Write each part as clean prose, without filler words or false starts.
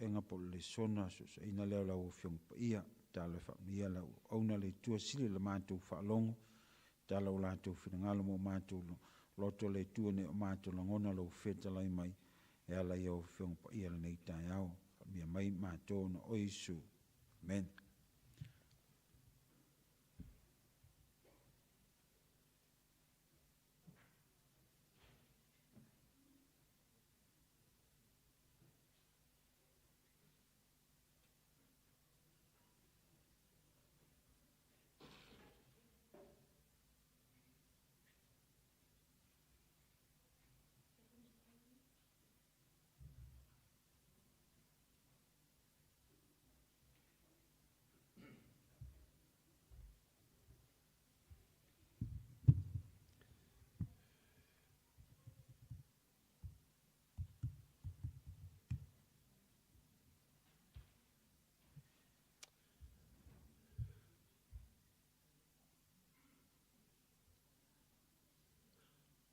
Suesuega po o le Lesona, Suesueina lea o lau Afioga Paia, tatalo e faamanuia lau auauna le Atua sili la matou faalogo, tatalo o latou finagalo mo matou loto le Atua ina ia o matou lagona lou fetalai mai e ala i au Afioga Paia i lenei taeao. Faamanuia mai matou ona o Iesu. Amene.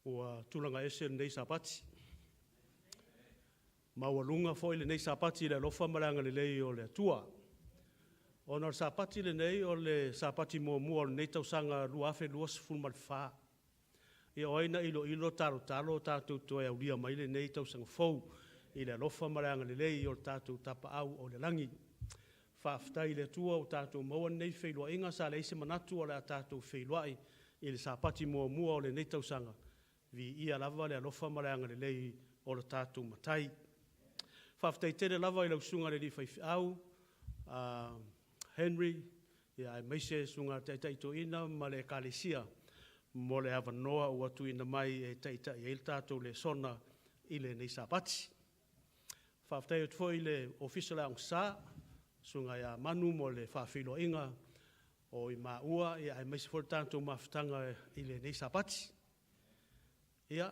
Ua tulaga ese lenei Sapati. Maualuga foi lenei Sapati i le alofa ma le agalelei o le Atua. Ona o le Sapati lenei o le Sapati muamua o lenei tausaga 2024. Ia o ai na iloilo talotalo tatou toe aulia mai lenei tausaga fou i le alofa ma le agalelei o le tatou Tapaau o le lagi. Faafetai i le Atua ua tatou maua lenei feiloaiga, sa leai se manatu o le a tatou feiloai i le Sapati muamua o lenei tausaga, viia lava le alofa ma le agalelei o le tatou Matai. Faafetai tele lava i lau Susuga i le alii Faifeau Henry, aemaise le Susuga i le Taitai Toeaina ma le Ekalesia mo le avanoa ua tuuina mai e taitai ai le tatou lesona i lenei Sapati. Faafetai atu foi i le Ofisa o le Aoga Sa, Susuga ia Manu mo le faafeiloaiga o i maua, aemaise foi le tatou mafutaga i lenei Sapati. Ia,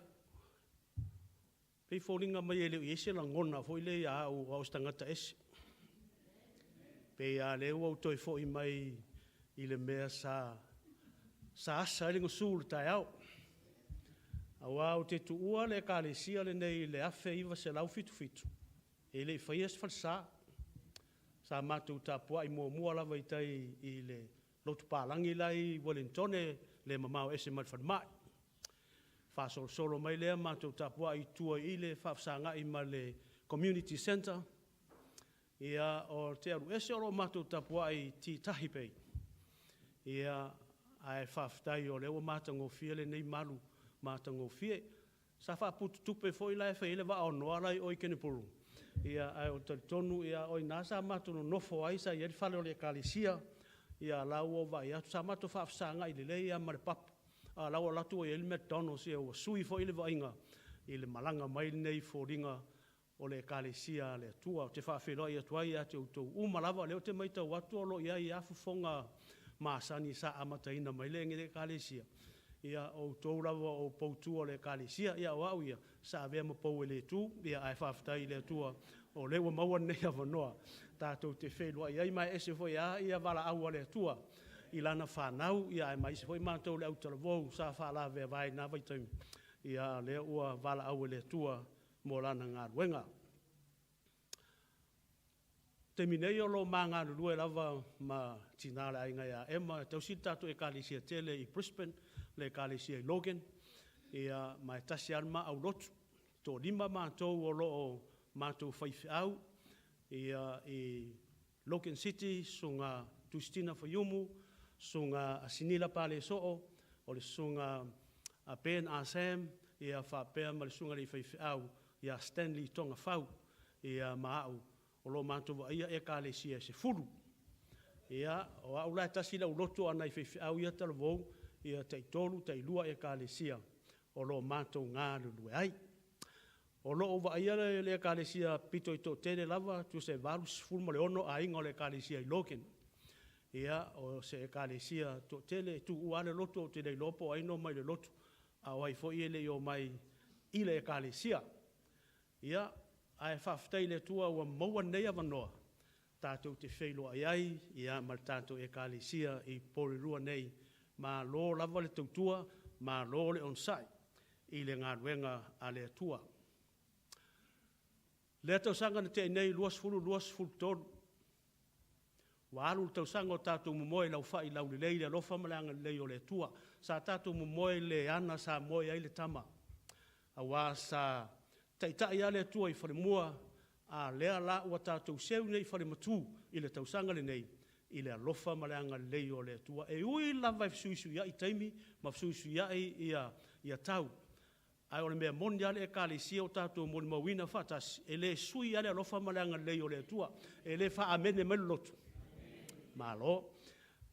pei e foliga mai e le o i ai se lagona foi lea ia au o au o se tagata ese. Pei lava o lea ua ou toe foi mai i le mea sa asa ai le gasu i le taeao. Aua ou te tuua le Ekalesia lenei i le 1977, e le i faia se falesa. Sa matou tapuai muamua lava i tai i le lotu palagi la e i Ueligitone, le mamao ese ma le falemai. Faasolosolo mai lea matou tapuai i tua i le faafesagai ma le community centre. Ia, o te alu ese o lo o matou tapuai i Titahi Bay. Ia, ae faafetai o lea ua matagofie lenei malu matagofie. Sa faapututupe foi la e fai ai le vaa o Noa la e i o i Kenepuru, ae ou te talitonu o i ina sa matou nonofo ai, sa i ai le fale o le Ekalesia, a o la e ua ou vaai atu, sa matou faafesagai lelei lava ma le papu, a o la e ua alu atu ua i ai le McDonald's, ia ua sui foi le vaaiga i le malaga mai lenei i foliga o le Ekalesia a le Atua. Ou te faafeiloai atu ai ia te outou uma lava, o lea ou te matau atu o lo o i ai lava fofoga masani sa amataina mai ai lenei Ekalesia, ia o outou lava o poutu o le Ekalesia. Ia o au ia, sa avea ma pou e le tu, ae faafetai i le Atua o lea ua maua lenei avanoa tatou te feiloai ai, ma e ese foi lava valaau a le Atua i lana fanau, aemaise foi matou le autalavou sa faalaveavae i na vaitaimi, a o lea ua valaau e le Atua mo lana galuega. O le taimi nei o lo o ma galulue lava ma le tina o le aiga ia Emma e tausi le tatou Ekalesia tele i Brisbane, le Ekalesia i Logan, ma e tasi lava le ma aulotu. E toalima matou o lo o matou faifeau i Logan City, Susuga Tustina Faiumu, Susuga Sinila Palesoo, o le Susuga Ben Ah Sam, faapea ma le susuga i le faifeau ia Stanley Togafau, ma au, o lo o matou vaaia Ekalesia e 10. Ia, o au la e tasi le aulotu a o nai faifeau ia talavou, e taitolu, tailua Ekalesia o lo o matou galulue ai. O lo o vaaia le Ekalesia pito i toatele lava, tusa e 86 aiga o le Ekalesia i Logan. Ia, o se Ekalesia toatele, e tuua lava le lotu ou te le iloa po o ai na omai i le lotu, a o ai foi e le i omai i le Ekalesia. Ia, ae faafetai i le Atua ua maua lenei avanoa tatou te feiloai ai ma le tatou Ekalesia i Porirua nei. Malo lava le tautua, malo le onosai i le galuega a le Atua. Lea tausaga na tea nei 2023, ua alu le tausaga o tatou momoe i laufai laulelei i le alofa ma le agalelei o le Atua. Sa tatou momoe i le ana sa moe ai le tama, aua sa taitai lava le Atua i falemua, a o lea la ua tatou seu nei i falematu i le tausaga lenei i le alofa ma le agalelei o le Atua. E ui lava e fesuisuiai taimi ma fesuisuiai tau, ae o le mea moni lava le Ekalesia ua tatou molimauina faatasi, e le sui lava le alofa ma le agalelei o le Atua. E le faa-amene mai le loto? Malo.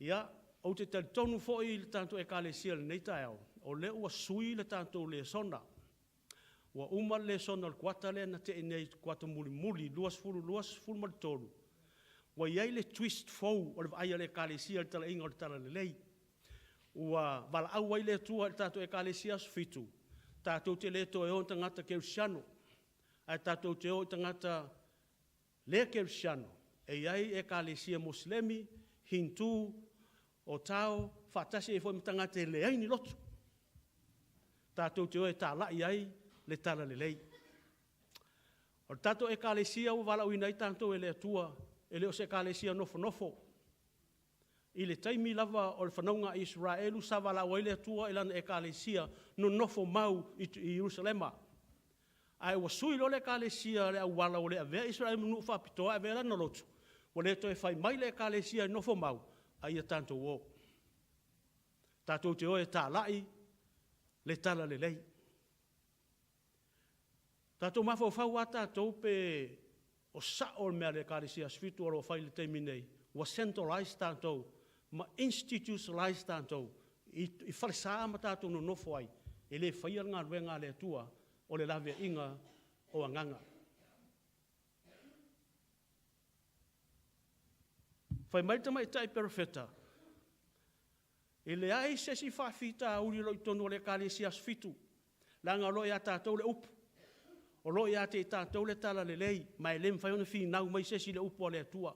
Ia, ou te talitonu foi i le tatou Ekalesia i lenei taeao, o lea ua sui le tatou lesona. Ua uma le lesona o le kuata lea na tea nei, le kuata mulimuli 2023, ua i ai le twist fou o le vaai a le Ekalesia i le talaiga o le talalelei. Ua valaau ai le Atua i le tatou Ekalesia Aso Fitu, tatou te le toe o i tagata kerisiano, ae tatou te o i tagata le kerisiano, e i ai Ekalesia Muselemi, Hindu, o Tao, faatasi ai foi ma tagata e leai ni lotu, tatou te o e talai ai le talalelei. O le tatou Ekalesia ua valaauina ai tatou e le Atua, e le o se Ekalesia nofonofo. I le taimi lava o le fanauga a Isaraelu sa valaau ai le Atua i lana Ekalesia, nonofo mau i Ierusalema. Ae ua sui loa le Ekalesia i le auala ua le avea Isaraelu ma nuu faapitoa ae avea lana lotu, ua le toe fai mai le Ekalesia e nofo mau, a ia tatou o. Tatou te o e talai le talalelei. Tatou mafaufau lava tatou pe o sao le mea a le Ekalesia Aso Fitu o lo o fai i le taimi nei, ua centralize tatou ma institutionalize tatou i falesa ma tatou nonofo ai, e le faia le galuega a le Atua o le laveaiina o agaga. Fai mai le tamaitai perofeta, e leai se isi faafitauli o lo o i totonu o le Ekalesia Aso Fitu, leaga o lo o ia tatou le upu, o lo o ia te tatou le talalelei, ma e le mafai ona finau mai se isi i le upu a le Atua.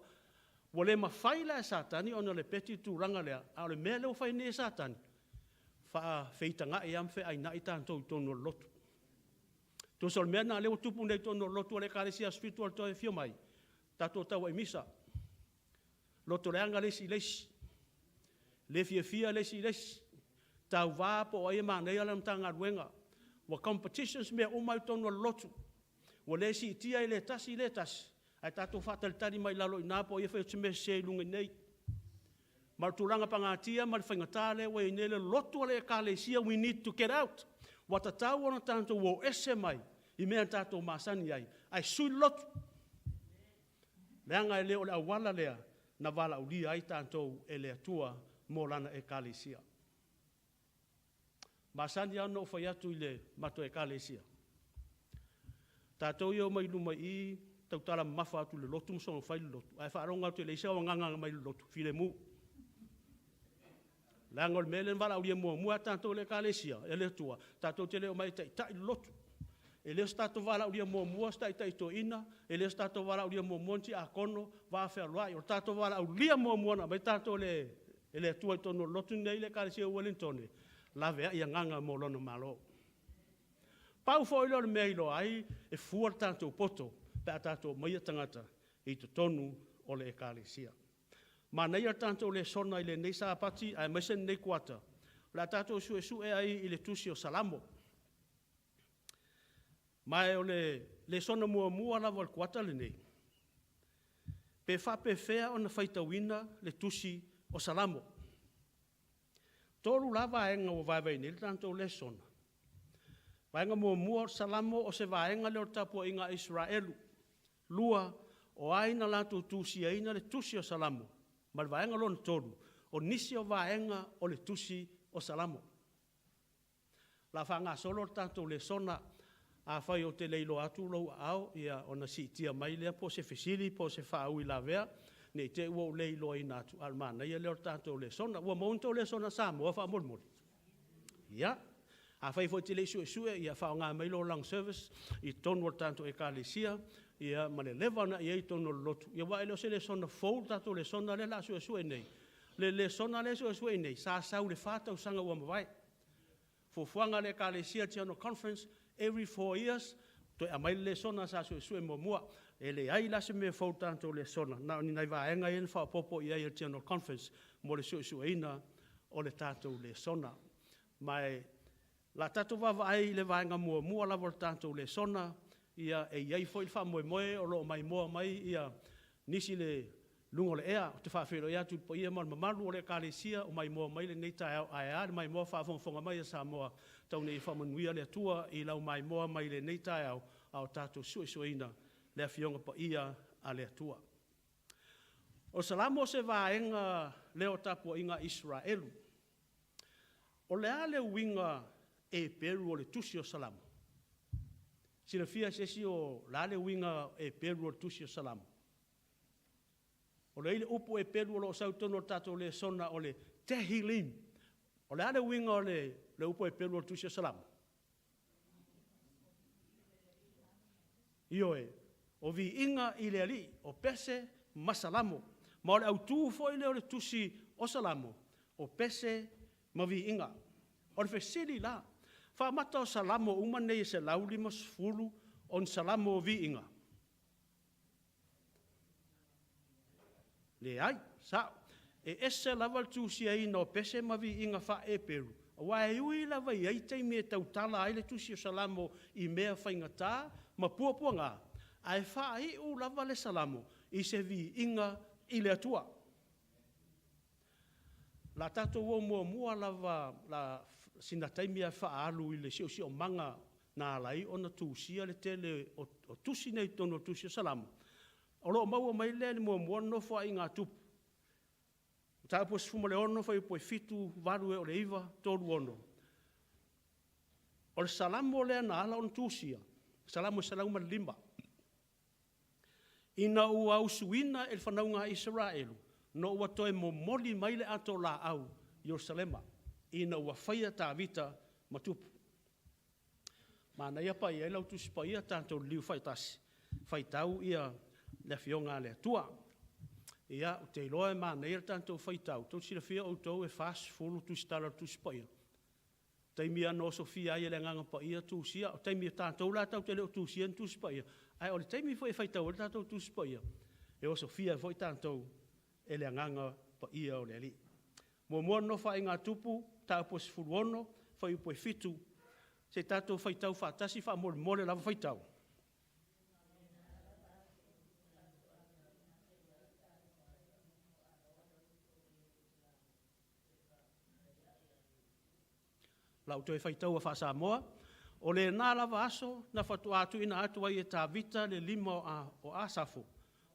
Ua le mafai la e Satani ona lepeti le tulaga lea, a o le mea lea ua fai nei e Satani, faafeitagai lava ma feainai tatou i totonu o le lotu. Tusa o le mea lena o lea ua tupu nei i totonu o le lotu a le Ekalesia Aso Fitu o le toe afio mai, tatou tau ai misa, lotoleaga le isi i le isi, le fiafia le isi i le isi, tauva po o ai e manaia lana Matagaluega. Ua competitions mea uma i totonu o le lotu, ua le siitia i le tasi le tasi, ae tatou faatalitali mai lalo i ina po o ai e fai atu se mea sese i luga i inei. Ma o le tulaga pagatia ma le faigata lea ua i ai nei le lotu a le Ekalesia, we need to get out. Ua tatau ona tatou o ese mai i mea tatou masani ai, ae sui le lotu. Leaga e le o le auala lea na valaaulia ai tatou e le Atua mo Lana Ekalesia. Masani lava ona ou fai atu i le matou Ekalesia, tatou ia e omai i luma i i, tautala mamafa atu i le lotu ma soona fai le lotu, ae faalogo atu e leai se agaga na aumai i le lotu, filemu. Leaga o le mea lea na valaaulia muamua ai tatou e le Ekalesia, e le Atua, tatou te le omai e taitai le lotu. E le o se tatou valaaulia muamua se taitai toeaina, e le o se tatou valaaulia muamua ni tiakono, vafealoai. O le tatou valaaulia muamua na aumai tatou e le Atua i totonu o le lotu lenei, le Ekalesia o Ueligitone, laveai agaga mo Lona Malo. Pau foi lea o le mea e iloa ai e fua le tatou poto pe a tatou aumaia tagata i totonu o le Ekalesia. Manaia le tatou lesona i lenei Sapati aemaise lenei kuata, o le a tatou suesue ai i le tusi o Salamo. Ma o le lesona muamua lava o le kuata lenei, pe faapefea ona faitauina le tusi o Salamo. 3 la vaega ua vaevaeina i ai le tatou lesona. Vaega muamua o le Salamo o se vaega lea o le tapuaiga a Isaraelu. Lua, o ai na latou tusiaina le tusi o Salamo. Ma le vaega lona tolu, o nisi o vaega o le tusi o Salamo. O le a faagasolo le tatou lesona. Afai ou te le iloa atu lou aao, ia ona siitia mai lea po o se fesili po o se faauilavea, ne i te i ua ou le iloaina atu, a o le manaia lea o le tatou lesona. Ua maua ni tou lesona Samoa faamolemole? Ia, afai foi e te le i suesue, ia faaaoga mai lou long service i totonu o le tatou Ekalesia, ia ma le leva ona e i ai i totonu o le lotu, aua e le o se lesona fou le tatou lesona lea o le a suesue nei. Le lesona lea e suesue nei, sa sau i le 4 tausaga ua mavae. Fuafuaga a le Ekalesia General Conference, every 4 years, Toe aumai le lesona sa suesue muamua. E leai la se mea fou i le tatou lesona, na o ni nai vaega ia na faaopoopo i ai e le General Conference mo le suesueina o le tatou lesona. Ma o le a tatou vaavaai i le vaega muamua lava o le tatou lesona, ia e i ai foi le faamoemoe o lo o maimoa mai nisi i le luga o le ea. Ou te faafeiloai atu i le paia ma le mamalu o le Ekalesia o maimoa mai i lenei taeao, ae a le maimoa faafogafoga mai a Samoa. Tau ina ia faamanuia le Atua i lau maimoa mai i lenei taeao a o tatou suesueina le Afioga Paia a le Atua. O Salamo o se vaega lea o tapuaiga a Isaraelu. O le a le uiga Eperu o le tusi o Salamo? Silafia e se isi o le a le uiga Eperu o le tusi o Salamo? O le a le upu Eperu o lo o sau i totonu o le tatou lesona o le Tehillim. O le a le uiga o le upu Eperu o le tusi o Salamo? Ioe, o viiga i le Alii, o pese ma Salamo. Ma o le autu foi lea o le tusi o Salamo, o pese ma viiga. O le fesili la, faamata o Salamo uma nei e 150 o ni Salamo o viiga? Leai, sao. E ese lava le tusiaina o pese ma viiga faa-Eperu, aua e ui lava e i ai taimi e tautala ai le tusi o Salamo i mea faigata ma puapuaga, ae faaiu lava le Salamo i se viiga i le Atua. O le a tatou o muamua lava sina taimi ae faaalu i le siosiomaga na ala ai ona tusia le tele o tusi nei i totonu o le tusi o Salamo. O lo o maua mai lea i le muamua Nofoaiga a Tupu, mataupu e 16 fuaiupu e 7, 8 e oo i le 9, 3, 6. O le Salamo lea na ala ona tusia, Salamo e 105, ina ua usuina e le fanauga a Isaraelu, ina ua toe momoli mai le ato laau i Ierusalema, ina ua faia Tavita ma tupu. Manaia pa i ai lau Tusi Paia tatou liliu faatasi, faitau le Afioga a le Atua. Ia, ou te iloa e manaia le tatou faitau, tou te silafia outou e 40 tusitala o le Tusi Paia? O taimi lava na osofia ai e le Agaga Paia tusia, o taimi o tatou la tatou te le o tusia ni Tusi Paia, ae o le taimi foi e faitau ai le tatou Tusi Paia, e osofia ai foi tatou e le Agaga Paia o le Alii. Muamua Nofoaiga a Tupu, mataupu e 16, fuaiupu e 7, se i tatou faitau faatasi faamolemole lava faitau. O le a ou toe faitaua faa-Samoa. O lena lava aso na faatoa tuuina atu ai e Tavita le lima o Asafo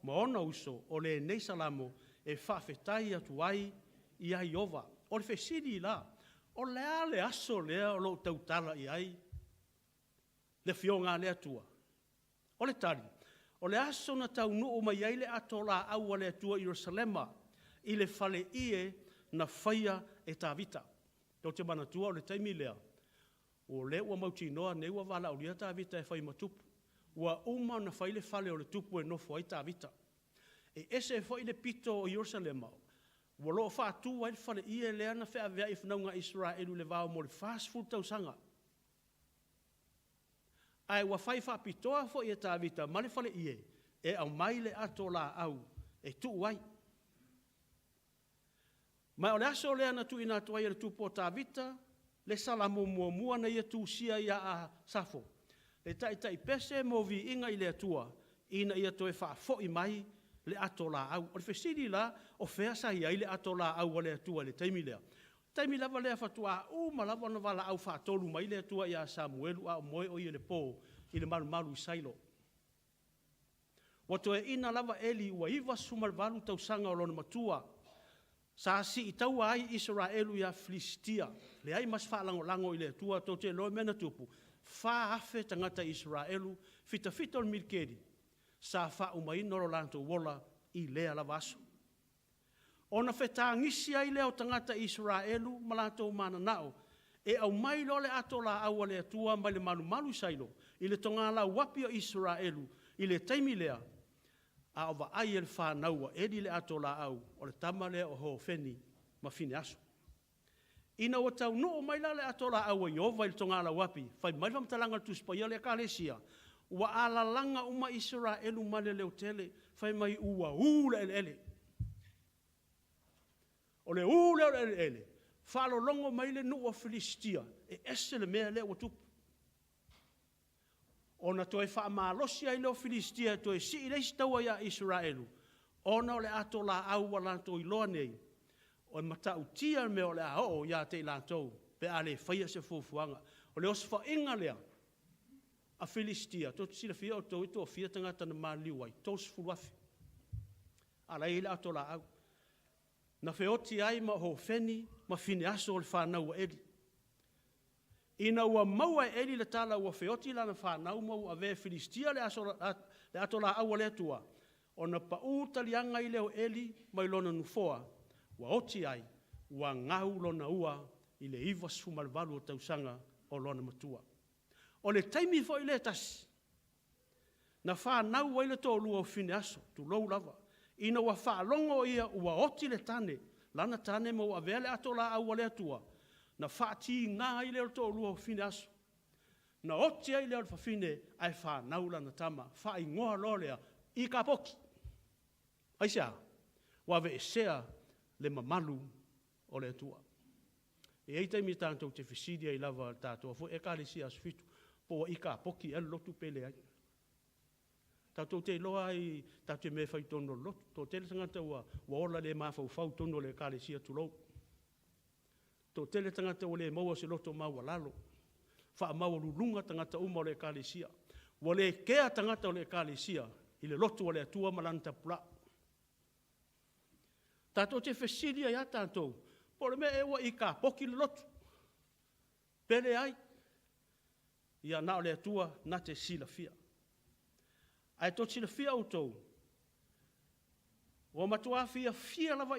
ma ona uso o lenei Salamo e faafetai atu ai ia Ieova. O le fesili la, o le a le aso lea o lo o tautala i ai le Afioga a le Atua? O le tali, o le aso na taunuu mai ai le ato laau a le Atua i Ierusalema i le faleie na faia e Tavita. Tou te manatua o le taimi lea, o lea ua mautinoa nei ua valaaulia Tavita e fai ma tupu. Ua uma ona fai le fale o le tupu e nofo ai Tavita. E ese foi le pito o Ierusalema o lo o faatu ai le faleie lea na feaveai e fanauga a Isaraelu i le vao mo le 40 tausaga. Ae ua fai faapitoa foi e Tavita ma le faleie e aumai le ato laau e tuu ai. Ma o le aso lea na tuuina atu ai e le tupu o Tavita le Salamo muamua na ia tusia ia Asafo, le taitaipese mo viiga i le Atua, ina ia toe faafoi mai le ato laau. O le fesili la, o fea sa i ai le ato laau a le Atua i le taimi lea? O le taimi lava lea faatoa uma lava ona valaau faatolu mai le Atua ia Samuelu a o moe o ia i le po i le malumalu i Sailo. Ua toeaina lava Eli ua 98 tausaga o lona matua, sa siitaua ai Isaraelu ia Filisitia, leai ma se faalagolago i le Atua. Tou te iloa le mea na tupu? E 4,000 tagata Isaraelu, fitafita o le militeli, sa faaumaina lo latou ola i lea lava aso. Ona fetagisi ai lea o tagata Isaraelu ma latou mananao e aumai loa le ato laau a le Atua mai le malumalu i Sailo i le togalauapi a Isaraelu i le taimi lea, a o vaai e le fanau a Eli le ato laau, o le tama lea o Hofeni ma Fineaso. Ina ua taunuu mai la le ato laau a Ieova i le togalauapi, fai mai le faamatalaga a le Tusi Paia a le Ekalesia, Ua alalaga uma Isaraelu ma le leotele, fai mai ua ū le eleele. O le ū lea o le eleele, faalologo mai le nuu o Filistia, e ese le mea lea ua tupu. Ona toe faamalosi ai lea o Filistia e toe sii le isi taua ia Isaraelu, ona o le ato laau ua latou iloa nei, o le matautia le mea o le a oo ia te i latou pe a le faia se fuafuaga. O le osofaiga lea a Filistia, tou te silafia outou e toafia tagata na maliliu ai? 30,000. A o la e i ai le ato laau. Na feoti ai ma Hofeni ma Fineaso o le fanau a Eli. Ina ua maua e Eli le tala ua feoti lana fanau ma ua avea e Filistia le ato laau a le Atua, ona pau taliaga ai lea o Eli mai lona nofoa, ua oti ai, ua gau lona ua i le 98 o tausaga o lona matua. O le taimi foi lea e tasi, na fanau ai le toalua o Fineaso, tulou lava, ina ua faalogo ia ua oti le tane, lana tane ma ua avea le ato laau a le Atua, na faatiga ai lea o le toalua o Fineaso, na oti ai lea o le fafine ae fanau lana tama, faaigoa loa lea Ikapoti. Aisea? Ua aveesea le mamalu o le Atua. E i ai taimi tatou te fesili ai lava i le tatou foi Ekalesia Aso Fitu, po ua ikapoti ea le lotu pe leai. Tatou te iloa lava i tatou mea e fai i totonu o le lotu. E toatele tagata ua ola le mafaufau i totonu o le Ekalesia, tulou. E toatele tagata ua le maua se loto maualalo, faamaualuluga tagata uma o le Ekalesia. Ua le kea tagata o le Ekalesia i le lotu a le Atua ma lana tapulaa. Tatou te fesili ai lava tatou, po o le mea ea ua ikapoti le lotu, pe leai. Ia na o le Atua na te silafia. Ae tou te silafia outou, ua matua fiafia lava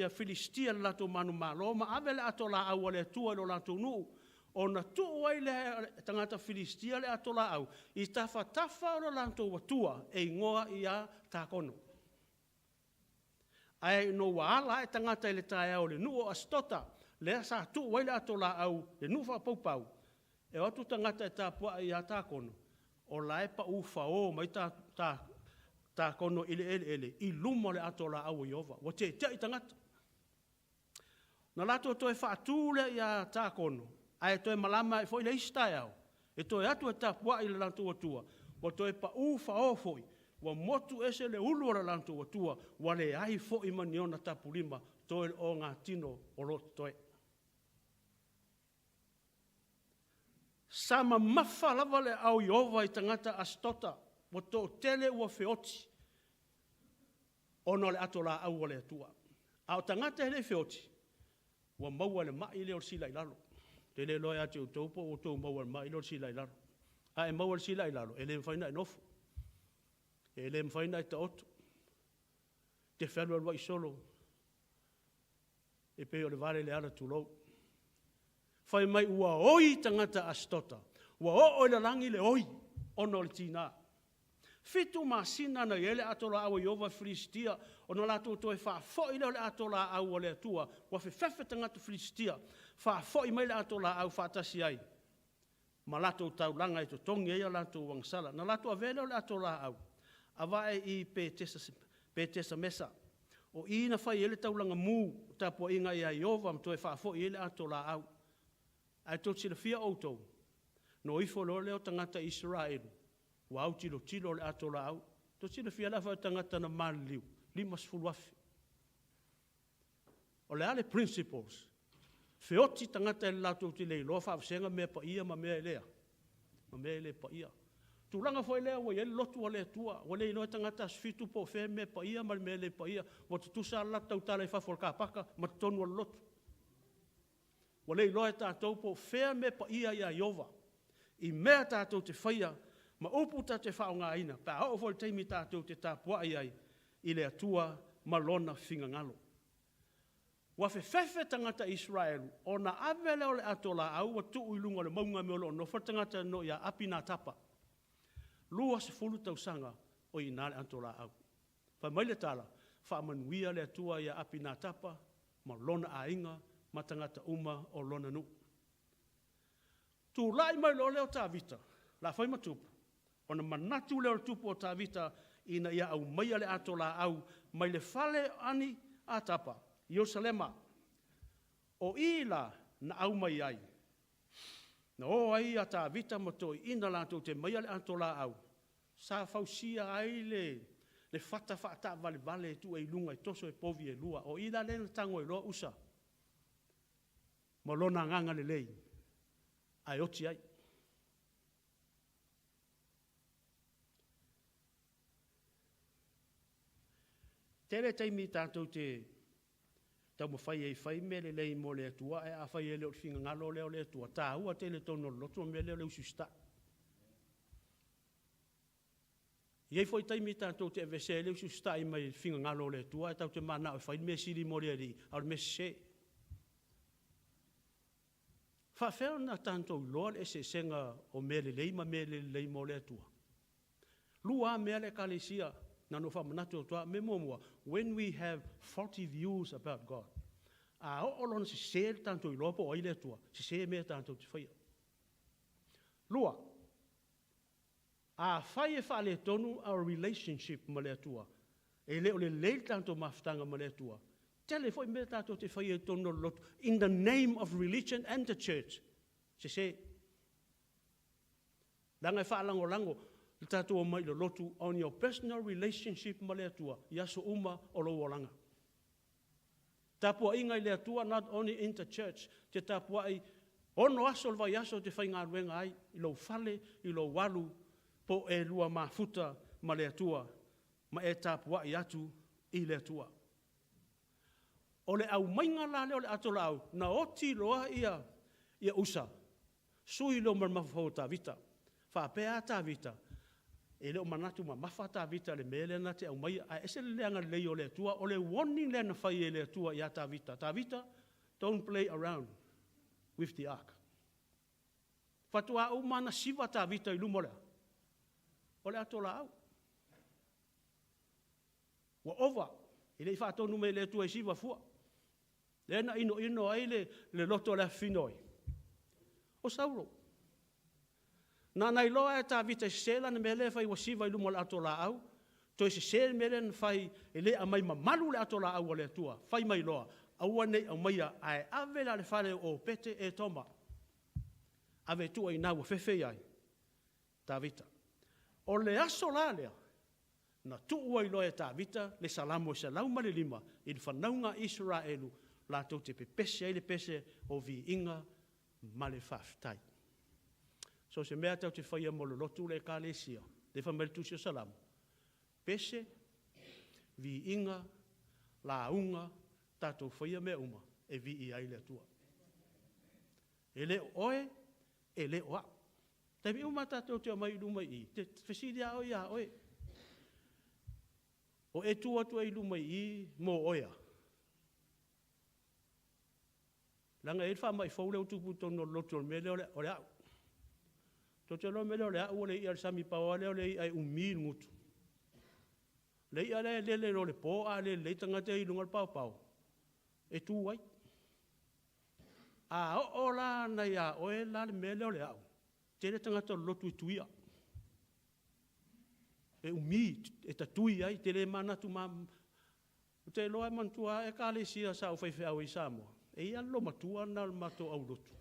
Filistia i le latou manumalo ma ave le ato laau a le Atua i lo latou nuu, ona tuu ai lea e tagata Filistia le ato laau i tafatafa o lo latou atua e igoa ia Takono. Ae ina ua ala ae tagata i le taeao i le nuu o Asitota, lea sa tuu ai le ato laau, le nuu faapaupau, e o atu tagata e tapuai ia Takono, o la e pau fao mai Takono i le eleele i luma o le ato laau a Ieova. Ua teteai tagata. Na latou toe faatu lea ia Takono, ae toe malama ae foi le isi taeao, e toe atu e tapuai i le latou atua, ua toe pau fao foi, ua motu ese le ulu o le latou atua, ua leai foi ma ni ona tapulima, toe o le ogatino o lo o totoe. Sa mamafa lava le aao o Ieova i tagata Asitota, ua toatele ua feoti ona o le ato laau a le Atua. A o tagata e le i feoti, ua maua i le mai lea o le sila i lalo. Ou te le iloa ia te outou po ua outou maua i le mai lea o le sila i lalo. A e maua i le sila i lalo, e le mafai ona e nofo, e le mafai ona e taoto, e te fealualuai solo e pei o le valeleala tulou. Fai mai ua oi tagata Asitota, ua oo i le lagi le oi ona o le tiga. 7 masina na i ai le ato laau a Ieova i Filistia, ona latou toe faafoi lea o le ato laau a le Atua, ua fefefe tagata Filistia, faafoi mai le ato laau faatasi ai ma latou taulaga e totogi ai a latou agasala. Na latou avea lea o le ato laau, avae i Petesamesa. O i na fai ai le taulaga mu, tapuaiga ia Ieova ma toe faafoi ai le ato laau. Ae tou te silafia outou, na o ifo loa lea o tagata Isaraelu, ua autilotilo i le ato laau. Tou te silafia le aofai o tagata na maliliu? E 50,000. O le a le principles? Feoti tagata latou te le iloa faavasega mea paia ma mea e le paia. Tulaga foi lea ua i ai le lotu a le Atua, ua le iloa e tagata Aso Fitu po o fea le mea paia ma le mea le paia, ua tutusa lava le latou tautala i fafo o le car paka ma totonu o le lotu. Ua le iloa e tatou po o fea le mea paia ia Ieova, i mea tatou te faia ma upu tatou te faaaogaina, pe a oo foi i le taimi tatou te tapuai ai i le Atua ma Lona finagalo. Ua fefefe tagata Isaraelu ona ave lea o le ato laau ua tuu i luga o le mauga mea o lo o nofo le tagata e igoa ia Apinatapa. 20 tausaga o i ina le ato laau. Fai mai le tala, faamanuia le Atua ia Apinatapa ma lona aiga ma tagata uma o lona nuu. Tulai mai loa lea o Tavita, o le a fai ma tupu, Ona manatu lea o le tupu o Tavita ina ia aumaia le ato laau mai le fale o Aminatapa i Ierusalema. O i la na aumai ai. Na o ai a Tavita ma toeaiina latou te aumaia le ato laau, sa fausia ai le fata faataavalevale e tuu ai i luga e toso e povi e lua. O i la lea na tago ai loa Usa ma lona agaga lelei ae oti ai. Tele taimi tatou te taumafai ai e fai mea lelei mo le Atua, ae afai e le o le finagalo lea o le Atua, e taua tele i totonu o le lotu le mea lea o le usiusitai. E i ai foi taimi tatou te aveesea ai le usiusitai mai le finagalo o le Atua ae tatou te mananao e fai le mea sili mo le Alii, a o le mea sese. E faapefea ona tatou iloa le eseesega o mea lelei ma mea le lelei mo le Atua? Lua lava mea le Ekalesia, na ona ou faamanatu atu lava. O le mea muamua, when we have faulty views about God. A oo loa ina sese le tatou iloa po o ai le Atua, sese mea tatou te faia. Lua, afai e faaletonu our relationship ma le Atua, e le o lelei le tatou mafutaga ma le Atua, tele foi mea tatou te faia i totonu o le lotu, in the name of religion and the church, sese. Leaga e faalagolago le tatou omai i le lotu on your personal relationship ma le Atua i aso uma o lou olaga. Tapuaiga i le Atua, not only in the church, te tapuai 6 aso o le vaiaso te faigaluega ai, i lou fale, i lou alu, po o e lua mafuta ma le Atua, ma e tapuai atu i le Atua. O le aumaiga la lea o le ato laau, na oti loa ia Usa, sui loa ma le mafaufau o Tavita. Faapea lava Tavita, e le o manatu mamafa Tavita i le mea lea na te aumaia, ae ese le agalelei o le Atua, o le warning lea na fai e le Atua ia Tavita. Tavita, don't play around with the ark. Faatoa uma na siva Tavita i luma o le a? O le ato laau. Ua ova, e le i faatonu mai e le Atua e siva fua. Lea na inoino ai le loto o le afafine o ai? O Saulo. Na ona iloa e Tavita e sese lana mea lea e fai ua siva i luma o le ato laau, toe sese le mea lea na fai e le aumai mamalu le ato laau a le Atua, fai mai loa, aua ne i aumaia, ae ave la i le fale o Opete e Toma. Ave e tuu ai i ina ua fefe ai Tavita. O le aso la lea, na tuu ai loa e Tavita le Salamo e 105 i le fanauga a Isaraelu, latou te pepese ai le pese o viiga ma le faafetai. So se mea tatou te faia mo le lotu le Ekalesia, le fai mai le Tusi o Salamo, pese, viiga, lauga, tatou faia mea uma e viia ai le Atua. E le o oe, e le o au. Taimi uma tatou te omai i luma i i, te fesili lava oe ia oe. O e tu atu ai i luma i i mo oe a? Leaga e i ai le faamai fou lea ua tupu i totonu o le lotu o le mea lea o le au. Tou te iloa le mea lea o le au o le i'a a le sami, pau lava lea o le i'a e umi le gutu. Le i'a lea e lele loa i le po a lele ai tagata ia i luga o le paopao, e tu ai. A oo la na ia oe la le mea lea o le au, tele tagata o le lotu e tuia. E umi, e tatui ai, te le manatu ma... Ou te iloa e manatua lava Ekalesia sa ou faifeau ai i Samoa, e i ai lava le loomatua lena o le matou aulotu,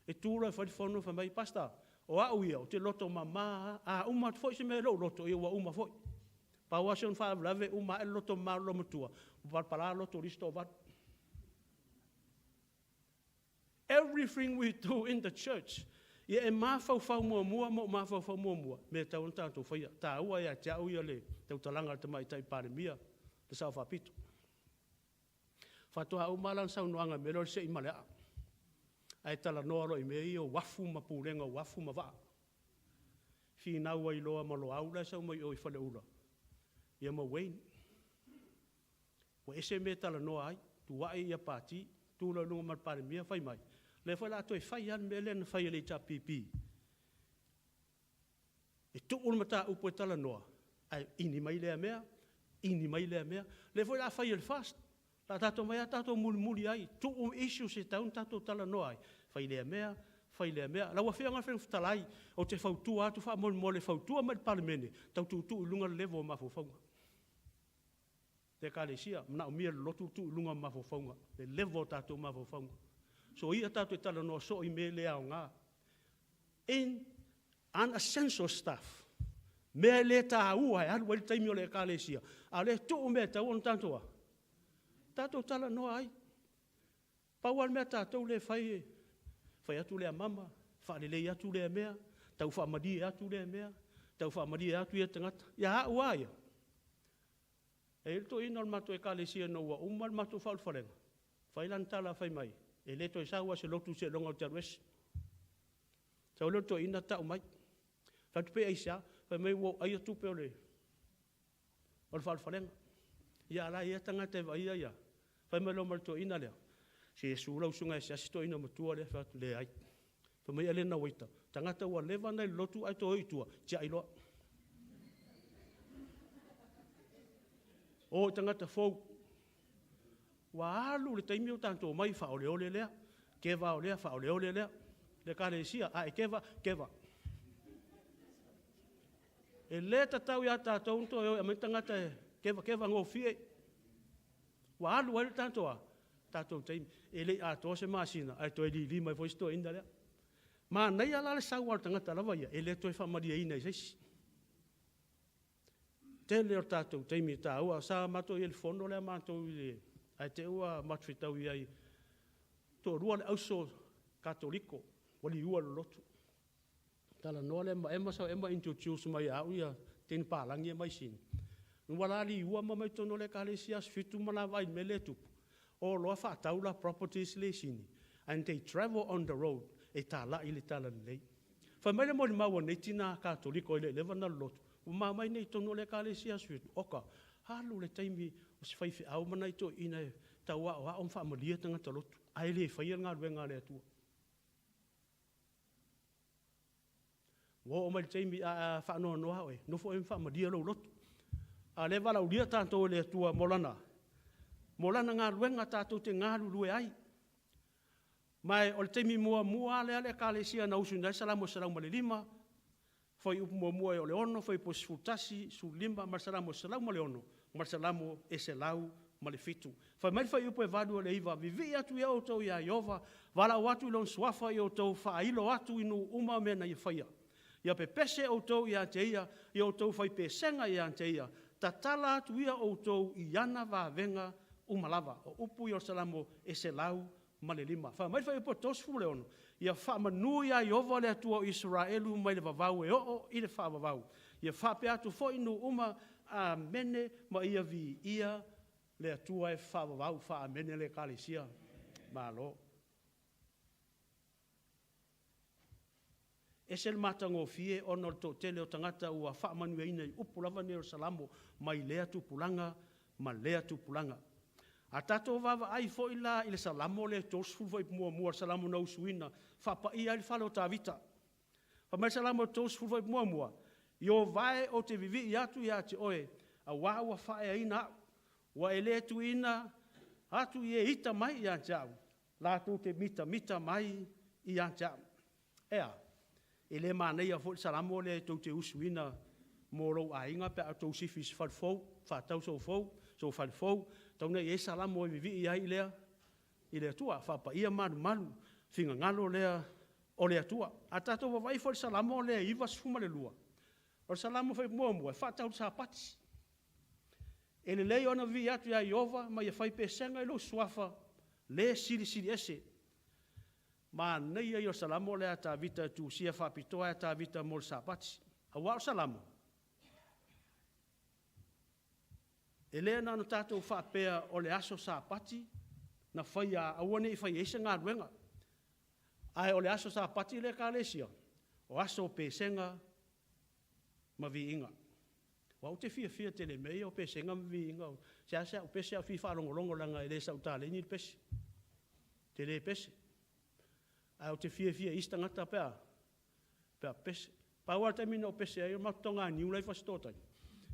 e tu loa e fai le fono fai mai, Pastor, o au ia, ou te loto mama lava, a uma atu foi se mea i lou loto, ia ua uma foi. Pau lava si ona faalavelave, uma ae le loto mama o le loomatua, ua palapala loto o le isi toavalu. Everything we do in the church, ia e mafaufau muamua ma ou mafaufau muamua, mea e tatau ona tatou faia. Taua ia te au ia le tautalaga a le Tamaitai Palemia, le Sao Faapito. Faatoa uma lana saunoaga i le mea lea o le sei ma le aa. Ae talanoa loa i mea ia o uafu ma pulega o uafu ma vaa. Finau ai loa ma Loau la e sau mai o i Faleula, ia ma Wayne. Ua ese mea e talanoa ai, tuai ia Pati, tu loa i luga ma le Palemia fai mai, lea foi o le a toe fai lava le mea lea na fai e le HRPP. E tuu le mataupu e talanoa, ae ini mai lea mea, ini mai lea mea. Lea foi o le a fai e le FAST, o le a tatou omai lava tatou mulimuli ai, tuu issues e tatau ona tatou talanoa ai, fai lea mea, fai lea mea. Lau Afioga i le Fofoga Fetalai, ou te fautua atu faamolemole, fautua mai i le Palemene, tau tuutuu i luga le level o mafaufauga. Le Ekalesia, manaomia e le lotu le tuu i luga o mafaufauga, le level o tatou mafaufauga. Soia tatou te talanoa soo i mea le aoga. In unessential stuff. Mea e le taua e alu ai le taimi o le Ekalesia, a o lea e tuu mea e tatau ona tatou a? Tatou talanoa ai. Pau lava le mea a tatou lea e fai, e fai atu lea mama, faalelei atu lea mea, tau faamalie atu lea mea, tau faamalie atu ia tagata. Ia au lava ia, e i ai le toeaina o le matou Ekalesia ina ua uma le matou faaulufalega, fai lana tala fai mai, e le toe sau lava i se lotu seiloga ou te alu ese. Sau lea o le toeaina tau mai. Fai atu pe aisea? Fai mai ua ou aia tupe o le faaulufalega. Ia a o la e i ai tagata e vaaia ia. Fai mai loa ma le toeaina lea, se susu lau susuga e asiasi le toeaina matua lea. Fai atu, leai. Fai mai Alena Uaita, tagata ua leva ona i le lotu ae toe o i tua, tiai loa. O i tagata fou. Ua alu le taimi o tatou omai faaoleole lea, keva o lea, faaoleole lea. Le Ekalesia, a e keva, keva. E le tatau ia tatou ona toe o e aumai tagata e kevakeva gofie. Ua alu ai le tatou a? Tatou taimi. E le i atoa se masina ae toe lili mai foi si toeaina lea. Manaia la le sau a o le tagata lava ia, e le toe faamalieina i se isi. Tele o le tatou taimi e taua. Sa matou i ai i le fono lea matou i le, ae te i ua matou fetaui ai, toalua le auso Katoliko ua liua i le lotu. Talanoa lea ma Ema, sau Ema introduce mai ia au ia teine palagi ia mai Sini. Ua la liua ma omai totonu o le Ekalesia aso Fitu ma la vaai i le mea lea e tupu. O loa faatau la properties lea i Sini and they travel on the road e talai le talalelei. Fai mai le molimau a nei tina Katoliko e le i leva ona lolotu, ua ma omai nei i totonu o le Ekalesia aso Fitu, oka, alu le taimi o si faifeau ma nai toeaiina e tau aoao ma faamalie tagata lotu, ae le faia le galuega a le Atua. Ua oo mai le taimi a faanoanoa oe, nofo oe ma faamalie lou loto. A o lea e valaaulia tatou e le Atua mo lana galuega tatou te galulue ai. Ma o le taimi muamua lava lea a le Ekalesia na usuina ai le Salamo 105, fuaiupu muamua e o le 6, fuaiupu e 11, 15 ma le Salamo 106 ma le Salamo e 107. Fai mai le fuaiupu e 8 o le 9, vivii atu ia outou iā Ieova, valaau atu i lona suafa ia outou faailo atu i nuu uma mea na ia faia. Ia pepese outou ia te ia, ia outou fai pesega ia te ia, tatala atu ia outou i ana vavega uma lava. O upu ia o le Salamo e 105. Fai mai le fuaiupu e 36, ia faamanu iā Ieova le Atua o Isaraelu mai le vavau e oo i le faavavau. Ia faapea atu foi nuu uma, Amene, ma ia viia le Atua e faavavau. Faa-amene le Ekalesia. Malo. E ese le matagofie ona o le toatele o tagata ua faamanuiaina i upu lava nei o le Salamo mai lea tupulaga ma lea tupulaga. A tatou vaavaai foi la i le Salamo lea e 30 fuaiupu muamua, le Salamo na usuina, faapaia ai le fale o Tavita. Fai mai le Salamo 30 fuaiupu muamua, Ieova e, ou te vivii atu ia te oe, auā ua faaeaina au. Ua e le tuuina atu i e ita mai ia te au, latou te mitamita mai ia te au. E a? E le manaia foi le Salamo lea tou te usuina mo lou aiga pe a outou sifi i se fale fou, faatau sou fale fou, tatau ona i ai se Salamo e vivii ai i le Atua, faapaia malumalu finagalo lea o le Atua. A tatou vaavaai foi i le Salamo lea e 92, o le Salamo fuaiupu muamua, e faatatau i le Sapati. E lelei ona vivii atu ia Ieova ma ia fai pesega i lou suafa le Silisili Ese. Manaia ia o le Salamo lea a Tavita e tusia faapitoa e Tavita mo le Sapati. Aua o le Salamo, e le na ona tatou faapea o le aso Sapati na faia aua ne i faia ai se galuega. Ae o le aso Sapati le Ekalesia, o aso o pesega ma viiga. Aua ou te fiafia tele i mea ia o pesega ma viiga. Seasea ou pese ae ou fia faalogologo leaga e le sau taleni le pese. Ou te le pese. Ae ou te fiafia i isi tagata pe a pese. Pau lava le taimi na ou pese ai o le matou toganiu la e i Fasitoouta.